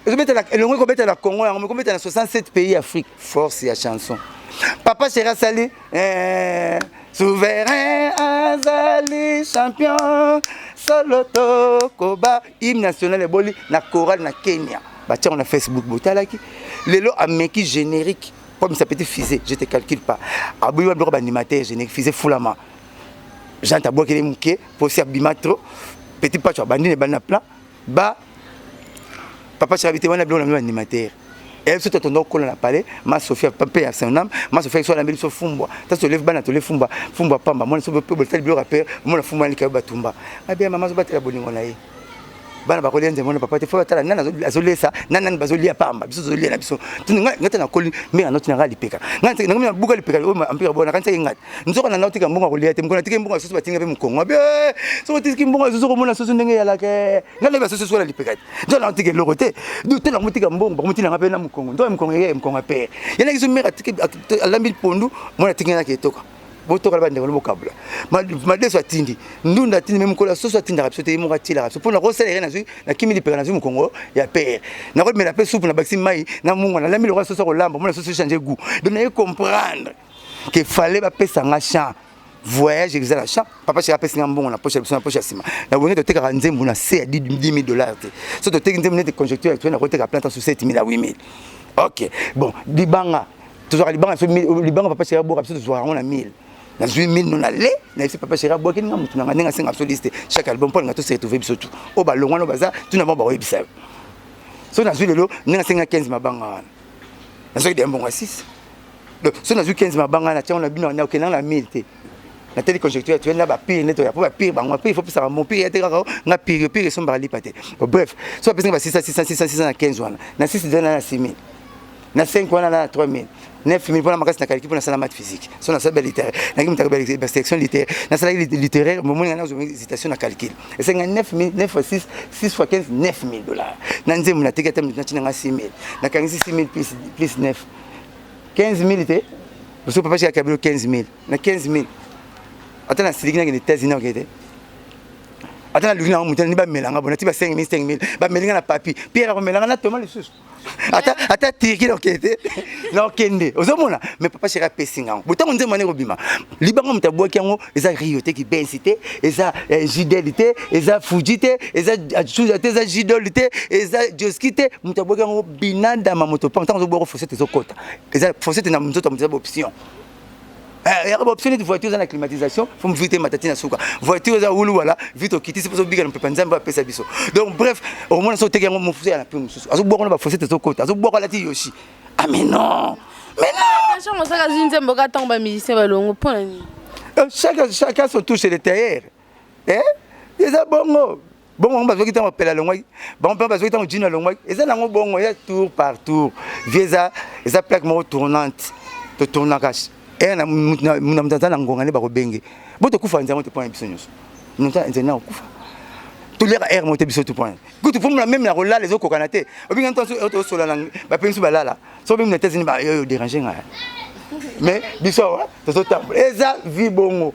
ezobetela elongo ekobetela Congo yango ekobetela na 67 pays Afrique force ya chanson papa chéri asali eh, souverain azali champion solo tokoba hymne national eboli na chorale na Kenya batiango na Facebook botalaki lelo ameki générique comme ça petit fusée je te calcule pas aboyi wa biloko baanimateur générique fusée fulama jean tabwakeli moke mpo si abima trop petit pacho abandi na ebandi na plan ba papa chaka bite wana biloko na bino animateur eh biso totonda kokola na palais ma Sophia mpe ya son âme ma Sophia so alambeli biso fumbwa ta toleve bana tole fumbwa fumbwa pamba mwana so mpe botali biloko ya pere mwana fumbwa alika yo batumba abia mama azobatela bolingo na ye bana bakolia nzembo na papa te fo batala nani azolesa nani nani bazolia pamba biso tozolia na biso ngai te nakoli mbeka noti na ngai lipeka ngai nabuka lipeka oyo ampika bona nakanisaki ngai nzoka na naotika mbongo akolia te mokolo natiki mbongo ya soso batinga mpe mokongo abe soki otiki mbongo ya soso komona soso ndenge eyalaka ngai nayebi soso sola lipeka te nzoka naotika eloko te te nakomotika mbongo bakomotina ngai mpe na mokongo nzoka mokongo eye mokongo ya pere ye naki so mere alambi pondu mwana atiki ngai naki etoka botokala bandeko no bokabula madeso atindi ndunda atindi me mokolo ya soso atindaka biso te ye moko atielaka biso mpo nakosala ere nazwi nakimi lipeka nazwi mokongo ya pere nakomela mpe supu nabakisi mai na mungwa nalambi lokola soso akolamba mona soso change goût donc naye comprendre que fallait bapesa nga champ voyage eza na champ papa cheka apesi nga mbongo na poche ya biso na poche ya nsima na wenge totekaka nzembo na se ya 10 000 dollars te so toteki nzembo neti conjecture actuelle nakoteka plante sur 7 000 à 8 000 ok bon libanga tozwaka libanga so libanga papa cheka aboka biso tozwaka yango na 1000 nazwi 1000 no na le nayebisi papa cheka abwakeli nga motu na nga ndenge asenga biso liste chaque album mpo alinga tose retrouve biso tu oyo balongwa no baza tuna bango bakoyebisa yo so nazwi lelo ndenge asenga 15 mabanga wana nazwaki deya mbongo ya 6 donc so nazwi 15 mabanga na tiango na bino nakokenda na 1000 te natali conjecture actuelle na bapire nde toya mpo bapire bango pire faut pesaka mo pire ya te kaka nga pire pire esombaka lipa te bref so bapesanga ba 600 600 600 600 na 15 wana na 6 eza na 6000 na 5 wana na 3000 9000 mpona makasi na calcul mpona nasala math physique so nasala ba littéraire naki mutaka ba section littéraire nasalaki littéraire momoni nga nazwa hésitation na calcul esenga 9000 9 fois 6 6 fois 15 9000 dollars na nzembo nateki ata natina nga 6000 nakangisi 6000 plus plus 9 15000 te boso papa chika kabilo 15000 na 15000 ata nasiliki nakende États-Unis okende te ata naluki nango moto nani bamelanga bona ti ba 5000 5000 bamelinga na papi pierre akomelanga na toma lisusu ata ata tirki nakokende te nakokende ozomona mais papa chéri apesi ngango botango nzembo ane kobima libanga moto abwaki yango eza rio te kibensi te eza eh, jidel te eza fuji te eza achuza te eza jidol te eza joski te moto abwaki yango binadama moto pamba ntango ozobwaka fossette ezokota eza fossette na nzoto ya moto eza baoption Eh, yaka baoption neti voiture eza na climatisation fo vite emata ti na suka voiture eza wulu wala vite okitisi mpo ozobika na mpepa nzambe apesa biso donc bref okomona so oteki yango mosusu ya na prix mosusu azobwaka na bafossette ezokota azobwaka alati yoshi ah mais non mais non attention mosaka azwi nzembo kaka ntango bamusicien balongo mpo na nini? Chacun, chacun son touche le tailleur. Eh? Eza bongo. Bongo bango bazwaki ntango pela alongwaki. Bango mpe bazwaki ntango Jino alongwaki. Eza nango bongo, eza tour par tour. Vie eza eza plaque moko tournante. Totournaka. Eh na moto aza na ngonga nde bakobenge. Bo tokufa nzambe te mpo na biso nyonso. Moto nzela na kokufa. Toliaka aire moko te biso tout point. Kutu mpo na meme na kolala ezokokana te. Obinga ntango tosola na bape biso balala. Soki obingi na États-Unis ba yo déranger ngai. Mais biso awa tozotambola. Eza vie bongo.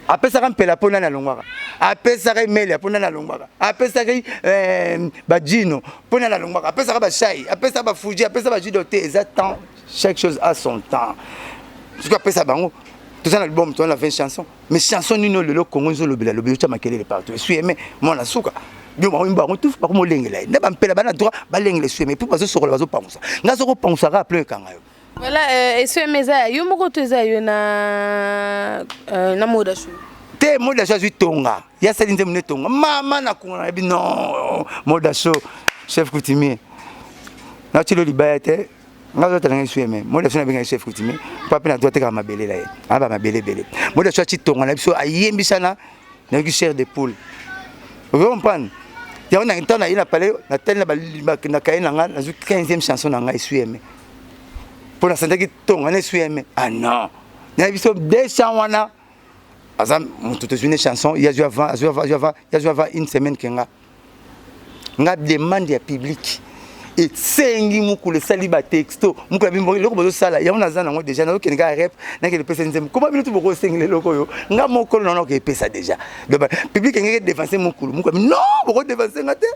Apesaka mpela mpo nani alongwaka. Apesaka emelia mpo nani alongwaka. Apesaka eh, bajino mpo nani alongwaka. Apesaka bashai, apesaka bafuji, apesaka bajudo te. Eza temps, chaque chose a son temps. Soki apesa bango toza na album, toza na 20 chansons. Mais chanson nini oyo lelo Congo ezolobela lobela otya makelele partout. Esui aime mwana suka. Bino bango bango tout bako molengela ye. Nde bampela bana droit balengela esui aime. Puis bazosokola bazopangusa. Nga soko pangusa kaka plein ekanga yo. Voilà, euh, esui aime eza yo moko to eza yo na euh, na Moda Show. Te Moda Show azwi tonga. Ya sali nzembo ne tonga. Mama na kunga na bi non. Moda Show chef coutumier. Na tilo libaya te. Nga zo tala ngai sueme. Moda Show na benga chef coutumier. Pa pe na droit te ka mabele la ye. Aba mabele bele. Moda Show ati tonga na biso ayembisa na nayoki chair de poule. Ozo comprendre? Yango na ntango naye na palais natali na kaye na nga nazwi 15e chanson na ngai esui aime mpo nasantaki tonga na esui aime. Ah non, nayebi biso deux chants wana aza moto tozwi ne chanson ye azwi avant, azwi avant, azwi avant, ye azwi avant une semaine ke nga nga demande ya public esengi mokolo esali batexto mokolo abimbo eloko bozosala yango naza nango deja nazokende kaka rep nakende pesa nzembo koma bino tu bokosengela eloko oyo nga mokolo naona okepesa deja donc public engeke devanse mokolo mokolo non bokodevanse nga te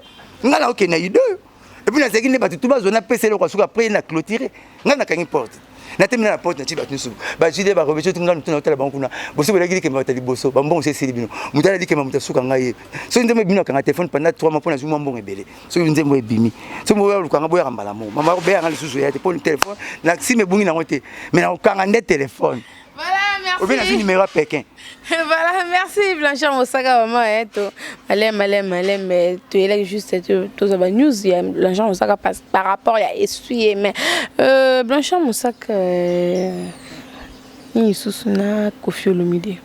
nga nakokende na ide oyo epuis nazalaki nde bato tu bazwa napesa eloko ya suka apres na clôture nga nakangi porte natemina na porte natie bato nyonso bajude barobeco nga motu naotala bango kuna bosi bolaki likemba bato ya liboso bambongo se esili bino moto ala likemba moto asuka ngai ye soki nzembo ebimi nakanga telefone pendant 3 mois mpo nazwi mwa mbongo ebele soki nzembo ebimi soki boya olukanga boyaka mbala moko mama obeyanga lisusu ya te mpo telefone na sim ebungi nango te mais nakokanga nde telefone. Voilà, merci. Obi nazwi numéro ya Pékin. Voilà, merci Blanchard Mosaka maman hein to malem malem malem to elaki juste to to ba news ya Blanchard Mosaka par, par rapport ya essuyer mais euh, Blanchard Mosaka euh, nini susu na Koffi Olomide.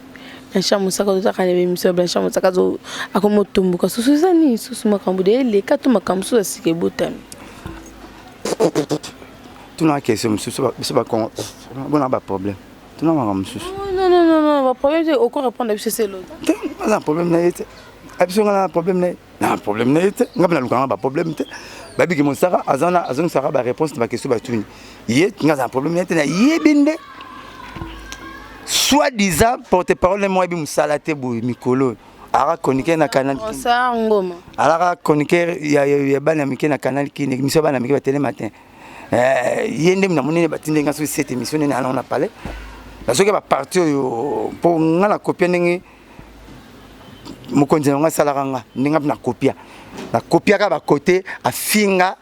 Blanchard Mosaka tozaka na émission Blanchard Mosaka zo akomotomboka susu eza nini susu makambo de eleka to makambo susu ya sika ebotami. Tuna question mosusu biso bakongo bona ba problème tuna makambo mosusu. Non non non non ba problème te oko répondre biso se l'autre. Te aza problème na ye te abiso nga na problème na ye na problème na ye te nga mpe nalukanga ba problème te babiki mosaka aza na azongisaka ba réponse na ba question batuni ye nga aza na problème na ye te nayebi nde soit disant porte parole na moko ayebi mosala te boye mikolo aka chroniqueur na canal ngoma alaka chroniqueur ya, ya, ya bana mike na canal kine émission bana mike ba télé matin eh, ye nde namoni nde batindi nga soki cette émission nene alongo na palais nazoki baparti oyo mpo nga na kopia ndenge mokonzi na yango asalaka nga ndenge mpe nakopia nakopiaka bakote afinga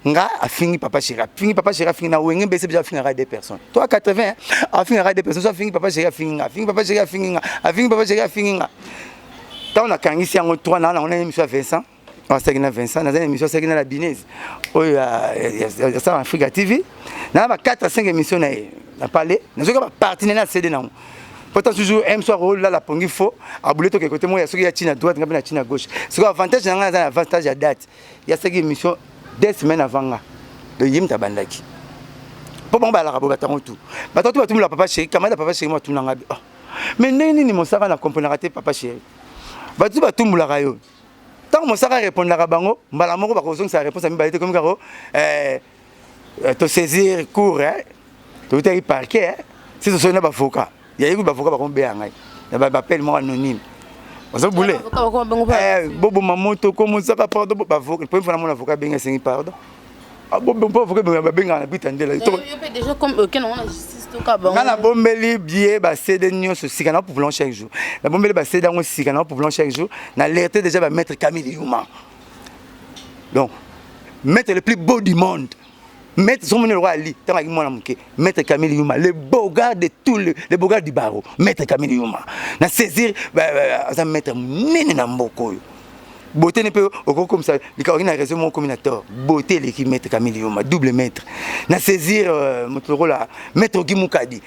nga afingi papa chéri afingi papa chéri afingi na wenge mbese biso afingaka deux personnes to 80 afingaka deux personnes so afingi papa chéri afingi nga afingi papa chéri afingi nga afingi papa chéri afingi nga ntango nakangisi yango 3 naa nango na émission ya Vincent asalaki na Vincent naza na émission asalaki na la Binese oyo ya Sala Africa TV na ba 4 à 5 émission na ye na parler nazoki ba parti na CD nango pota toujours m soir olala pongi faux abule toke kote moko ya soki ya chine à droite nga mpe na chine à gauche soki avantage na ngai naza na avantage ya date ya saki émission deux semaines avant nga donc ye moto abandaki mpo bango balaka bo batango tu bato tu batumula papa chéri camarade ya papa chéri mo atuna nga oh. Mais ndenge nini mosaka na comprenaka te papa chéri bato batumbulaka yo ntango mosaka arépondaka bango mbala moko bakozongisa réponse ya mibale te komi kako eh, eh, tosaisir cour eh, tokutaki parquet eh, si tosoli na bavoka yayebi bavoka bakomobeya ngai na bapele moko anonyme ozobule boboma moto ko mosaka pardon bavoka première fois namona avoka abengi asengi pardon mpo avoka babengaka na bita ndela nga nabombeli bie bacd nyonso sika na pouplon chaque jour nabombeli bacd yango sika na pouplon chaque jour na alerte déjà bamaître Camille Yuma donc maître le plus beau du monde maître soki omoni lokola ali ntango aki mwana moke maître Camille Yuma le beau gars de tout le beau gars du barreau maître Camille Yuma na saisir aza maître monene na mboka oyo beauté ne mpe okokomisa likambo na réseau moko komi na tort beauté eleki maître Camille Yuma double maître na saisir moto lokola maître Ogi Mukadi.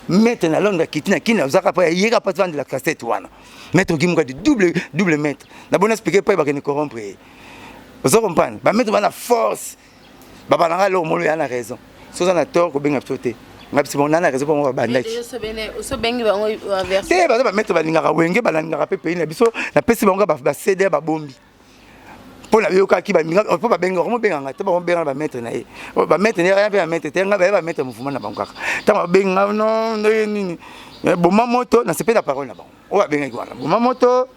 Maître na Londres akiti na Kin azaka pa yeka pa vendre la cassette wana. Maître Guy Mukadi double double maître. Na bona expliquer pa bakende corrompre ye. Ozo comprendre? Ba maître bana force. Baba na nga lo molo ya na raison. Soza na tort ko benga biso te. Nga biso bon na na raison po bandaki. Te baza ba maître balingaka wenge balingaka pe pays na biso na pesi bango ba CD ba bombi. mpo nayokaki mpo babengaka mobenga ngai te bakobenga na bamaître na ye bamaître na ye aya mpe bamaître te ngai baye bamaître mouvement na bango kaka ntango babenga no ndenge nini eh, boma moto nasepeli na parole na bango oyo babengaki wana boma moto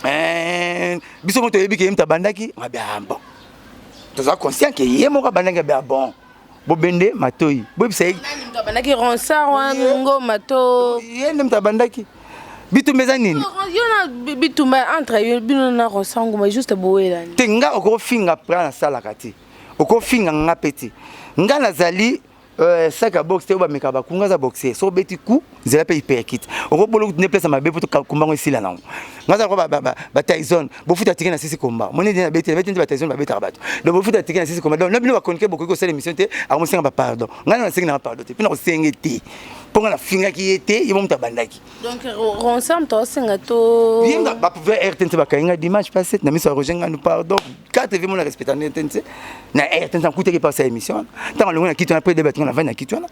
eh, biso moto toyebi ke ye moto abandaki ngabi ah, bon toza conscient ke ye moko abandaki abi ah, bon bobende matoi boyebisa ye abandaki ronsard wana ngoma to ye nde moto abandaki bitumba eza nini yo na bitumba entre yo bino na ronsard ngoma juste boyelani te nga okofinga pra nasalaka te okofinga nga mpe te nga nazali euh, sac ya boxe te oyo bamekaka bakunga aza boxer soki obeti coup nzela mpe hyperkite okobolo kutu nde place ya mabe mpo kombango esila nango nga aza lokola batyson bofuta tike na sisi komba moni nde nabeti nabeti nde batyson babetaka bato donc bofuta tike na sisi komba donc na bino bakonike bokoki kosala émission te akomosenga bapardon ngai na nasengi nanga pardon te mpe nakosenge te mpo ngai nafingaki ye te ye mo moto abandaki donc ronsar moto aosenga to ye bapouvoir rtnc bakangi ngai dimanche passé na miso ya roger nganu pardon 4 vie mona respecta rtnc na rtnc nakutaki mpasa émission wana ntango alongwe na kiti wana mpe de bato nga navandi na kiti wana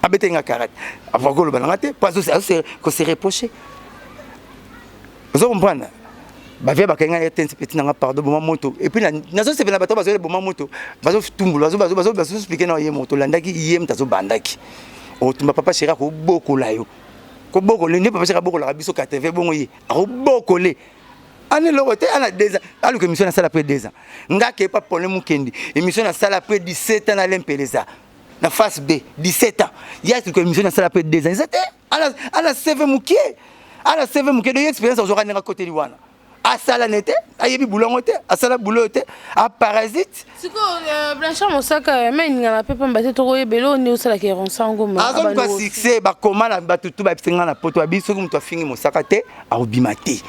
abetaki nga karate akoki koloba na nga te mpo kose reproche ozo comprendre bavia bakangi nga rtnc petit na nga pardon boma moto epuis nazosepela bato bazoyela boma moto bazotumbula bazoexplike na ye moto olandaki ye moto azobandaki otumba papa chéri akobokola yo kobokola nde papa chéri abokolaka biso 80 bongo ye akobokole ana eloko te ana 2 ans aluka émission nasala après 2 ans nga kepa pole mukendi émission nasala après 17 ans na lempeleza na face B 17 ans ya sikoyo émission nasala après 2 ans eza te ana ana CV mokie ana CV mokie donc expérience azwaka ndenge akoteli wana asala ne te ayebi boulot yango te asala boulot te a parasite sikoyo euh, blanchard mosaka me ningana mpe pamba te tokoyebela oyo nde osalaka eronsa ngoma azoluka succès bakoma na bato tu bayebisi ngai na poto babi soki moto afingi mosaka te akobima te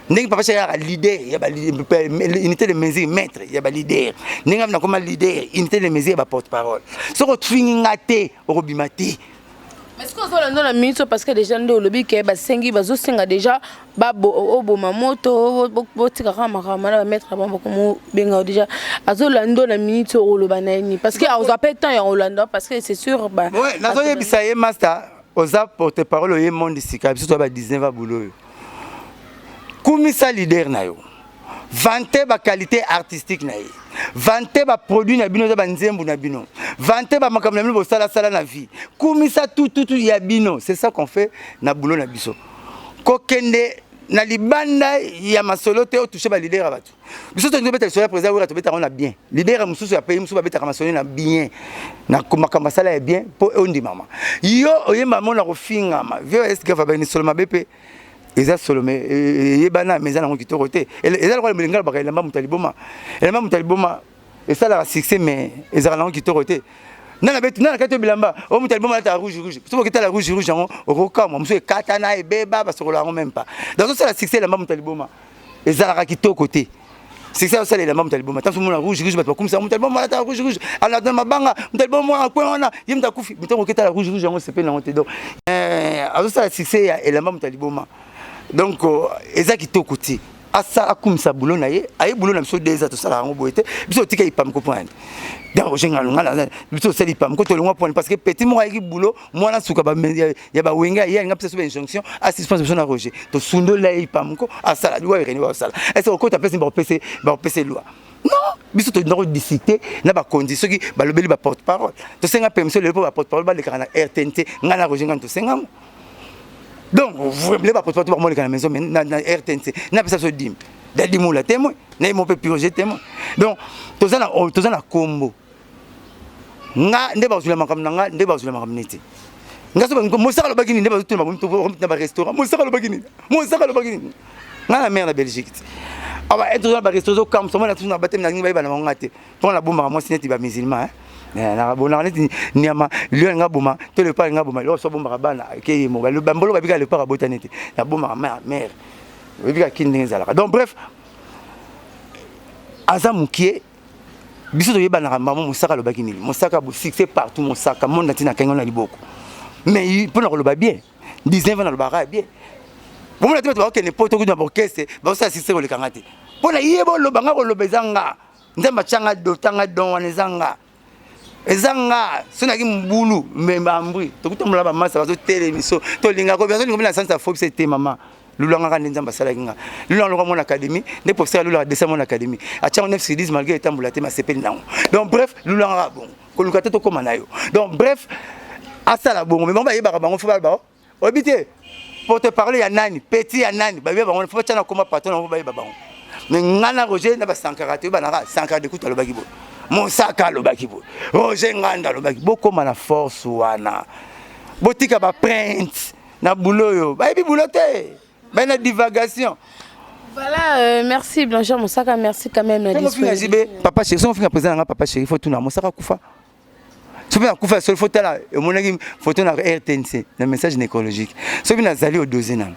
ndenge papa chaka yaka leader ya ba unité de mesure maître ya ba leader ndenge amina koma leader unité de mesure ya ba porte parole soki ofingi nga te okobima te mais soki ozolanda na minute parce que déjà nde olobi ke basengi bazosenga déjà oboma moto botika kaka makambo na bamaître na bango bakomobenga déjà azolanda na minute oloba na ye nini parce que azwa mpe temps ya kolanda parce que c'est sûr nazoyebisa ye master oza porte parole oye monde sika biso toya ba 19 abulo oyo kumisa leader na yo vante ba qualité artistique na ye vante ba produit na bino eza banzembo na bino vante ba makambo na bino bosalasala na vie kumisa tututu ya bino c'est ça qu'on fait na boulot na biso kokende na libanda ya masolo te otouche ba leader ya bato biso tolingi tobeta lisolo ya président wera tobetaka na bien leader ya mosusu ya pays mosusu babetaka masolo na bien na makambo asala ya bien mpo ondimama yo oyemba mona kofingama vieux esgafa bayini solo mabe mpe eza solo me eyebana me eza nango kitoko te eza lokola molinga alobaka elamba moto ya liboma elamba moto ya liboma esalaka succès mais ezalaka nango kitoko te nana beti nana kati bilamba o moto ya liboma alata rouge rouge soki okitala rouge rouge yango okokamwa mosusu ekatana ebeba basokola yango meme pas donc osala succès elamba moto ya liboma ezalaka kitoko te succès osala elamba moto ya liboma ntango omona rouge rouge bato bakumisa moto ya liboma alata rouge rouge alata mabanga moto ya liboma mwana kwe wana ye moto akufi moto yango oketala rouge rouge yango osepeli nango te donc eh, azosala succès ya elamba moto ya liboma donc euh, eza kitoko te asa akumisa boulot na ye aye boulot na biso deux ans tosala yango boye te biso otika ipamko mpo nani donc roger ngalunga biso osali ipamko tolongwa mpo nani parce que petit moko ayaki boulot mwana suka ya bawenge aye alinga pesa biso bainjonction asuspense biso na roger tosundola ye ipamko asala loi ereni basala est ce okota pesi bakopese bakopese loi non biso tolinda kodiscute na bakonzi soki balobeli baporte parole tosenga permission lelo mpo baporte parole balekaka na rtnt ngai na roger ngani tosengango donc le baporte parole bakomoleka na maison na rtnc napesa biso dime dadimola témoin na ye mo mpe purge témoin donc toza na oh, toza na kombo nga nde bazwila makambo na nga nde bazwila makambo neti nga so mosaka alobaki nini nde bazotuna bango na barestaurant mosaka alobaki nini mosaka alobaki nini nga na mare na belgique ti awa toza na barestaurant ozokamwisa mwana tuna batemi nalingi bayeba na bango nga te mpo nabombaka mwasi neti bamusulman eh, nakabonaka neti nyama lion alinga boma to leopard alinga boma eloko so abombaka bana keyemo bambolo babika leopard abotani te nabombaka mare oyebika kini ndenge ezalaka donc bref aza mokie biso toyebanaka mama mosaka alobaki nini mosaka succès partout mosaka monde ntina akangi na liboko Mais mpo na koloba bien, 19 ans nalobaka bien. Bomona te bato bakokende poto kutu na baorchestre, bakosala succès koleka nga te. Mpo na ye boloba nga koloba eza nga. Nzambe atya nga dota nga don wana eza nga. Eza nga so naki mobulu me bambri tokutambola bamasa bazotelemiso tolingaka bazolinga bina sansa fobisa te mama lulanga kaka nde Nzambe asalaki nga lulanga loka mwana académie nde professeur alulaka dessin mwana académie atiango 9 sur 10 malgré etambola te masepeli nango. Donc bref, lulanga kaka bongo, koluka te tokóma na yo. Donc bref, asala bongo, mais bango bayebaka bango fo baloba oyebi te porte parole ya nani, petit ya nani, bayeba bango fo batya na koma patron nango, bayeba bango. Mais nga na Roger na basankara te, oyebanaka Sankara de kutu alobaki boye, Mosaka alobaki boye, Roger Nganda alobaki. Bokóma na force wana, botika baprinte na bulo oyo bayebi bulo te, baye na divagation. Voilà, merci Blanchard Mosaka, merci quand même la disponibilité. Papa chéri, soki ofinga président nanga papa chéri, faut tuna Mosaka kufa. Soki nakufa solo, faut tala omonaki photo na RTNC na message nécrologique. Soki nazali odose nano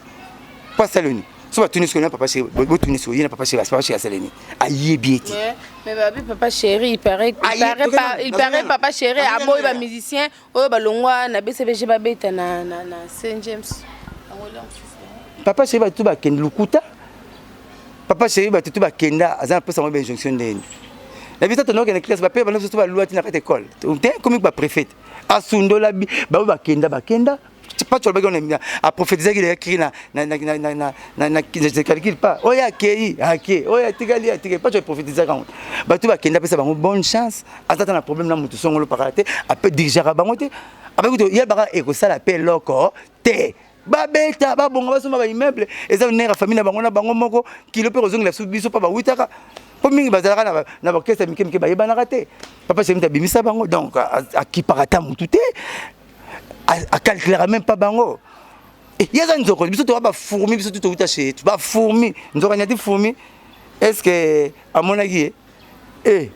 po asali oni so batuni soki na papa chéri, botuni soki ye na papa chéri, papa chéri asali nini, ayebi ete. Mais babi papa chéri, il paraît papa chéri aboyi ba musicien oyo balongwa na BCBG babeta na Saint James. Papa chéri, bato bakende lukuta. Papa chéri, bato to bakenda aza na mposa yango bainjonction ndeni na biso tonokende classe, bape bana biso to balwa ti na kati école te, komi baprefet asundola baoyo bakenda bakenda. Pacho alobaki wana, aprophétisaki deya cri na je calcule pas oyo akei ake, oyo atikali atikali. Pacho aprophétisaka yango, bato bakenda apesa bango bonne chance. Aza ta na problème na motu songolo pakala te, ape dirigeaka bango te, abaki yebaka ekosala mpe eloko te. Babeta babonga, basomba baimmeuble, eza honneur ya famille na bango na bango moko. Kilo mpe kozongela biso mpo bawutaka, mpo mingi bazalaka na baorchestre mike mike, bayebanaka te. Papa chéri abimisa bango, donc akipaka ata motu te, acalculera même pas bango. Ye aza nzoko, biso toka bafourmi, biso tu towuta chez bafourmi, nzoko anyati fourmi, est ce que amonaki ye eh.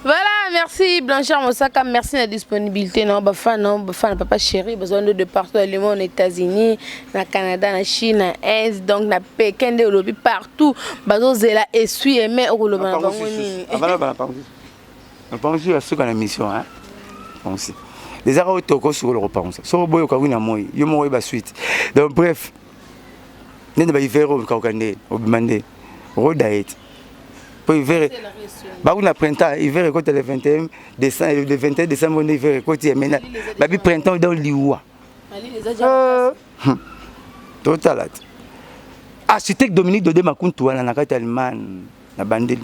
Voilà, merci Blanchard Mosaka, merci de la disponibilité. Non, bafan, non, bafan, papa chéri, besoin de partout dans le monde, aux États-Unis, na Canada, na Chine, na Inde, donc na Pékin, de lobby partout. Bazo zela essuie mais au na bango ni. Avant ba pangu. Pangu ya suka na mission hein. Pangu. Déjà ko toko sur le pangu. So boyo ka wina moi, yo mo ba suite. Donc bref, nende ba hiver o ka kande, obima nde. Roda et po hiver bakuna printemps, hiver ekota le 21 décembre, le 21 décembre nde hiver ekoti. Maintenant babi printemps donc liwa totala te. Architecte Dominique Dode Makuntu wana na kati ya Allemagne na bandeli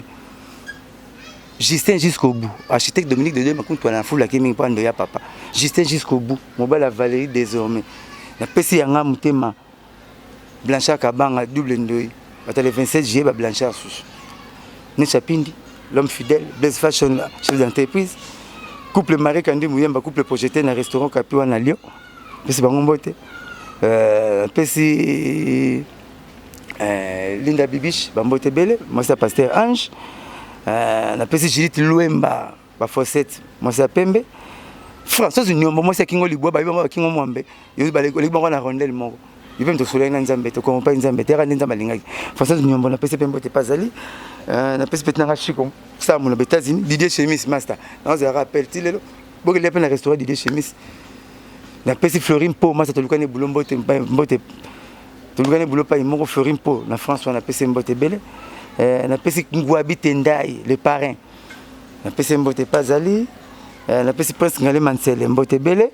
Justin jusqu'au bout. Architecte Dominique Dode Makuntu wana afulaki mingi mpo ando ya papa Justin jusqu'au bout, mobali ya Valérie. Désormais napesi yanga motema Blanchard Kabanga double ndoi, bato le 27 juillet ba Blanchard susu Necha Pindi, l'homme fidèle, Blaise Fashion, chef d'entreprise, couple Marie Kandi Muyemba, couple projeté na restaurant Kapi wana Lyon, pesi bango mbote. Pesi Linda Bibiche bambote ebele, mwasi ya pasteur Ange. Napesi Judith Lwemba bafossette, mwasi ya pembe. Françoise Nyombo, mwasi ya Kingo Libwa, bayebi bango bakingo mwambe, oleki bango na rondele moko. Yo mpe tosolaki na Nzambe, tokompa Nzambe teyaka nde Nzambe alingaki. Françoise Nyombo napesi mpe mbote pazali. Napesi mpe tinanga Chiko Samu na États-Unis, Didier Chemis master nazalaka appel ti lelo, bokelia mpe na restaurant Didier Chemis. Napesi Flori Mpo masa, tolukani bulo, mbote mbote, tolukani bulo pai moko. Flori Mpo na France wana, napesi mbote ebele. Napesi Ngwabi Tendai le parrain, napesi mbote pazali. Napesi Prince Ngalema Nsele mbote ebele.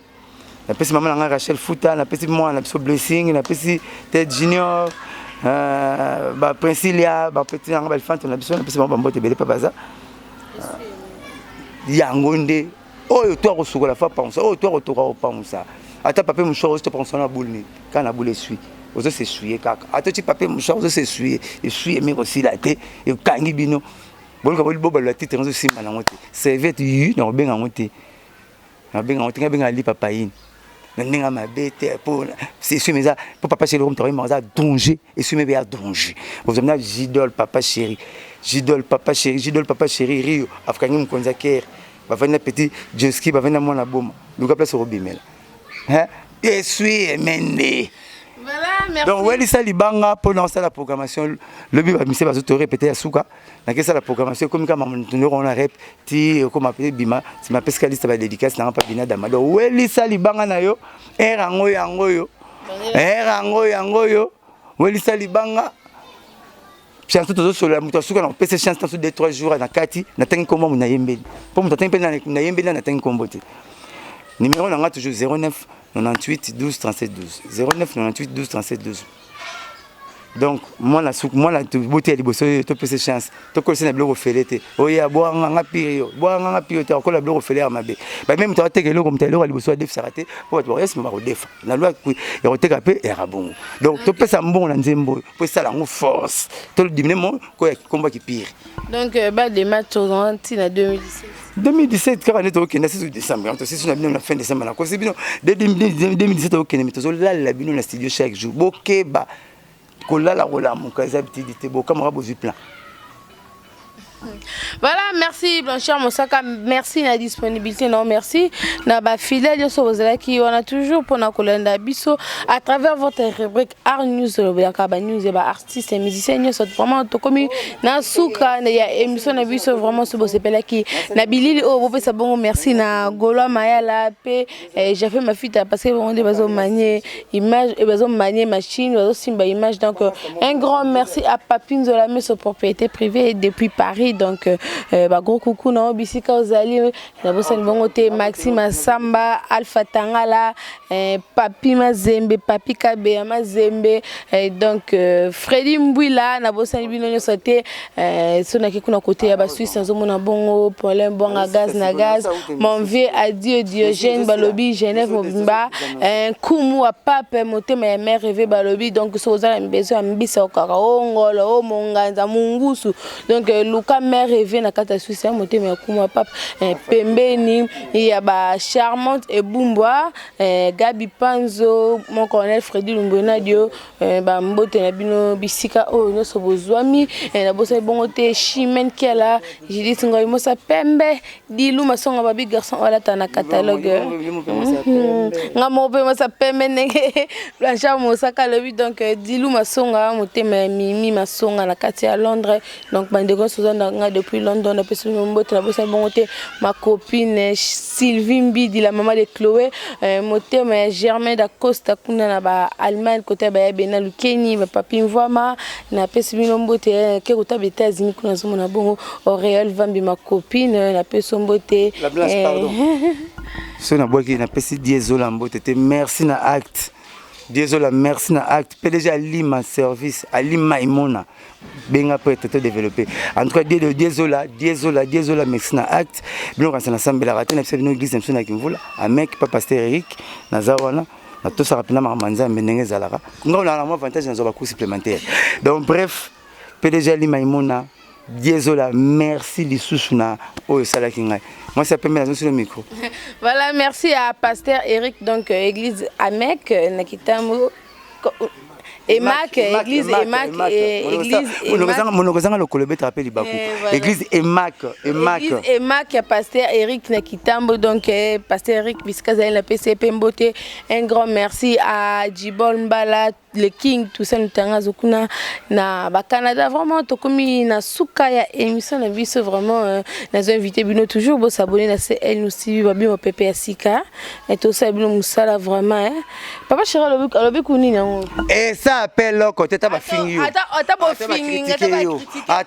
Napesi mama na ngai Rachel Futa, napesi mwana na biso Blessing, napesi Ted Junior, baprincilia, bapeti nanga balifante na biso, napesi bango bambote ebele mpe baza yango nde oyo to akosukola fa pangusa, oyo to akotoka kopangusa. Ata papier mouchoir ozo topangusa na boule nini, kaka na boule essuie, ozo s'essuyer kaka. Ata oti papier mouchoir, ozo s'essuyer, essuie emi kosila te, ekangi bino. Boluka bobalola titre, ozosimba nango te. Serviette yu na kobenga yango te, nabenga yango te, ngai benga lipa paine na ndenge mabe te, po essuie eza po papa chéri moto akoyemba aza danger, essuie mpe ya danger. Ozomina jidol papa chéri, jidol papa chéri, jidol papa chéri Rio afukangi mokonzi ya kere, bavandi na petit Joski, bavandi na mwana boma, luka place okobimela essuie mende. Voilà. merci. Donc welisa libanga mpona osala programmation. Lobi bamise bazo répéter ya suka, nakesala programmation, ekomi kaka mamoto na rep ti ekoma pe bima nsima, apesika liste badédicace nanga mpa bina dama. Donc welisa libanga na yo, ere yango yango oyo, ere yango yango oyo, welisa libanga. Chanson tozosolola, moto asuka na kopesa chance taso 2 3 jours na kati. Natangi nkombo nayembeli mpo moto atangi mpe nayembeli na natangi nkombo te. Numéro na nga toujours 09 98 12 37 12, 09 98 12 37 12. Donc mwana suku, mwana bote ya liboso oyo topesa chance, tokolisa na biloko fele te. Oyo bwanganga pire, yo bwanganga pire te, akola biloko fele ya mabe. Bame moto ateka eloko, moto eloko ya liboso adefisaka te, mpo bato bakoya bakodefa na loi ya koteka mpe eyaka bongo. Donc topesa mbongo na nzembo oyo mpo esala yango force, todimine mo koya kombo ya kipire. Donc badema tozonga ntina 2017. 2017 kaka nde tokokende sisu décembre, tosisu na bino na fin décembre, nakosi bino 2017 tokokende. Me tozolalela bino na studio chaque jour, bokeba kolala kolamuka eza bitidi te, bokamaka bozwi plan. Voilà, merci Blanchard Mosaka, merci na disponibilité, non, merci na ba fidèle nyonso bozalaki wana toujours mpona kolanda biso à travers votre rubrique Art News, olobelaka ba news ya ba artiste et musicien nyonso. Vraiment tokomi na suka ya émission na biso. Vraiment so bosepelaki na bilili oyo, bopesa bongo merci na Gaulois Mayala mpe Jafe Mafita, parce que bango nde bazomanie image, bazomanie machine, bazosimba image. Donc un grand merci à Papi Nzola Meso, propriété privée depuis Paris. Donc bagros coucou na bisika ozali. Nabosani bongo te Maxime Asamba, Alpha Tangala, Papi Mazembe, Papi Kabeya Mazembe, donc Freddy Mbwila. Nabosani bino nyonso te. So naki kuna kote ya Basuisse, nazomona bongo Paulin Bonga, gaz na gaz, mon vieux Adieu Diogène, balobi Genève mobimba, nkumu wa pape, motema ya mare rêve, balobi. Donc so oza na besoin ya mbisa, okaka o ngolo o monganza mungusu, donc luka mare rêve na kati ya Suisse ya motema ya kumu wa pape, pembeni ya bacharmante ebumbwa, Gabi Panzo, mon colonel Fredi Lumbonadio, bambote na bino bisika oyo nyonso bozwami. Nabosani bongo te Chimene Kiala, Judith Ngoi, Mosa Pembe, Dilu Masonga, babi garçon oyo alata na catalogue nga moko mpe Mosa Pembe, ndenge Blanchard Mosaka alobi. Donc Dilu Masonga, motema ya Mimi Masonga na kati ya Londres. Donc bandeko nyonso oza na nga depuis London, napesi bino mbote. Nabosani bongo te ma copine Sylvie Mbidi, la maman de Chloé, motema ya Germain Dacosta kuna na ba Allemagne, kota ya baya bena Lukeni, bapapi Mvwama, napesi bino mbote. Ke kota ba États-Unis kuna, nazomona bongo Auréole Vambi, ma copine, napesi yo mbote. La Blanche, pardon, so nabwaki, napesi Diesola mbote te. Merci na acte Diesola, merci na acte PDG Alima service, Alima Imona, benga mpo ete todéveloppe. En tout cas Diesola, Diesola, Diesola, merci na acte. Bino kanisa nasambelaka te na biso bino église na biso na Kimvula amek pa pasteur Eric, naza wana, natosaka mpena makambo ya Nzambe ndenge ezalaka. Nga olaka na mwa avantage, nazwa bacours supplémentaire. Donc bref, PDG Alima Imona, Diesola, merci lisusu na oyo esalaki ngai mwasi ya pembe, nazonsi le micro. Voilà, merci à pasteur Eric, donc église Amek na Kitambo, Emac, église Emac, église. Monoko ezanga lokolo ebetaka mpe libaku. Église Emac, Emac. Église Emac ya pasteur Eric na Kitambo. Donc pasteur Eric bisika azali, napesi ye mpe mbote. Un grand merci à Djibol Mbala, le king, tout ça ntangazo kuna na Bacanada. Vraiment tokomi na suka ya émission na biso. Vraiment nazo invité bino toujours bosabonner na CL News TV, babi mopepe ya sika, tosala bino mosala vraiment. Papa Chéri alobi kunini yango? Esa ape loko te, ata bafingi yo. Ata bofingi, ata.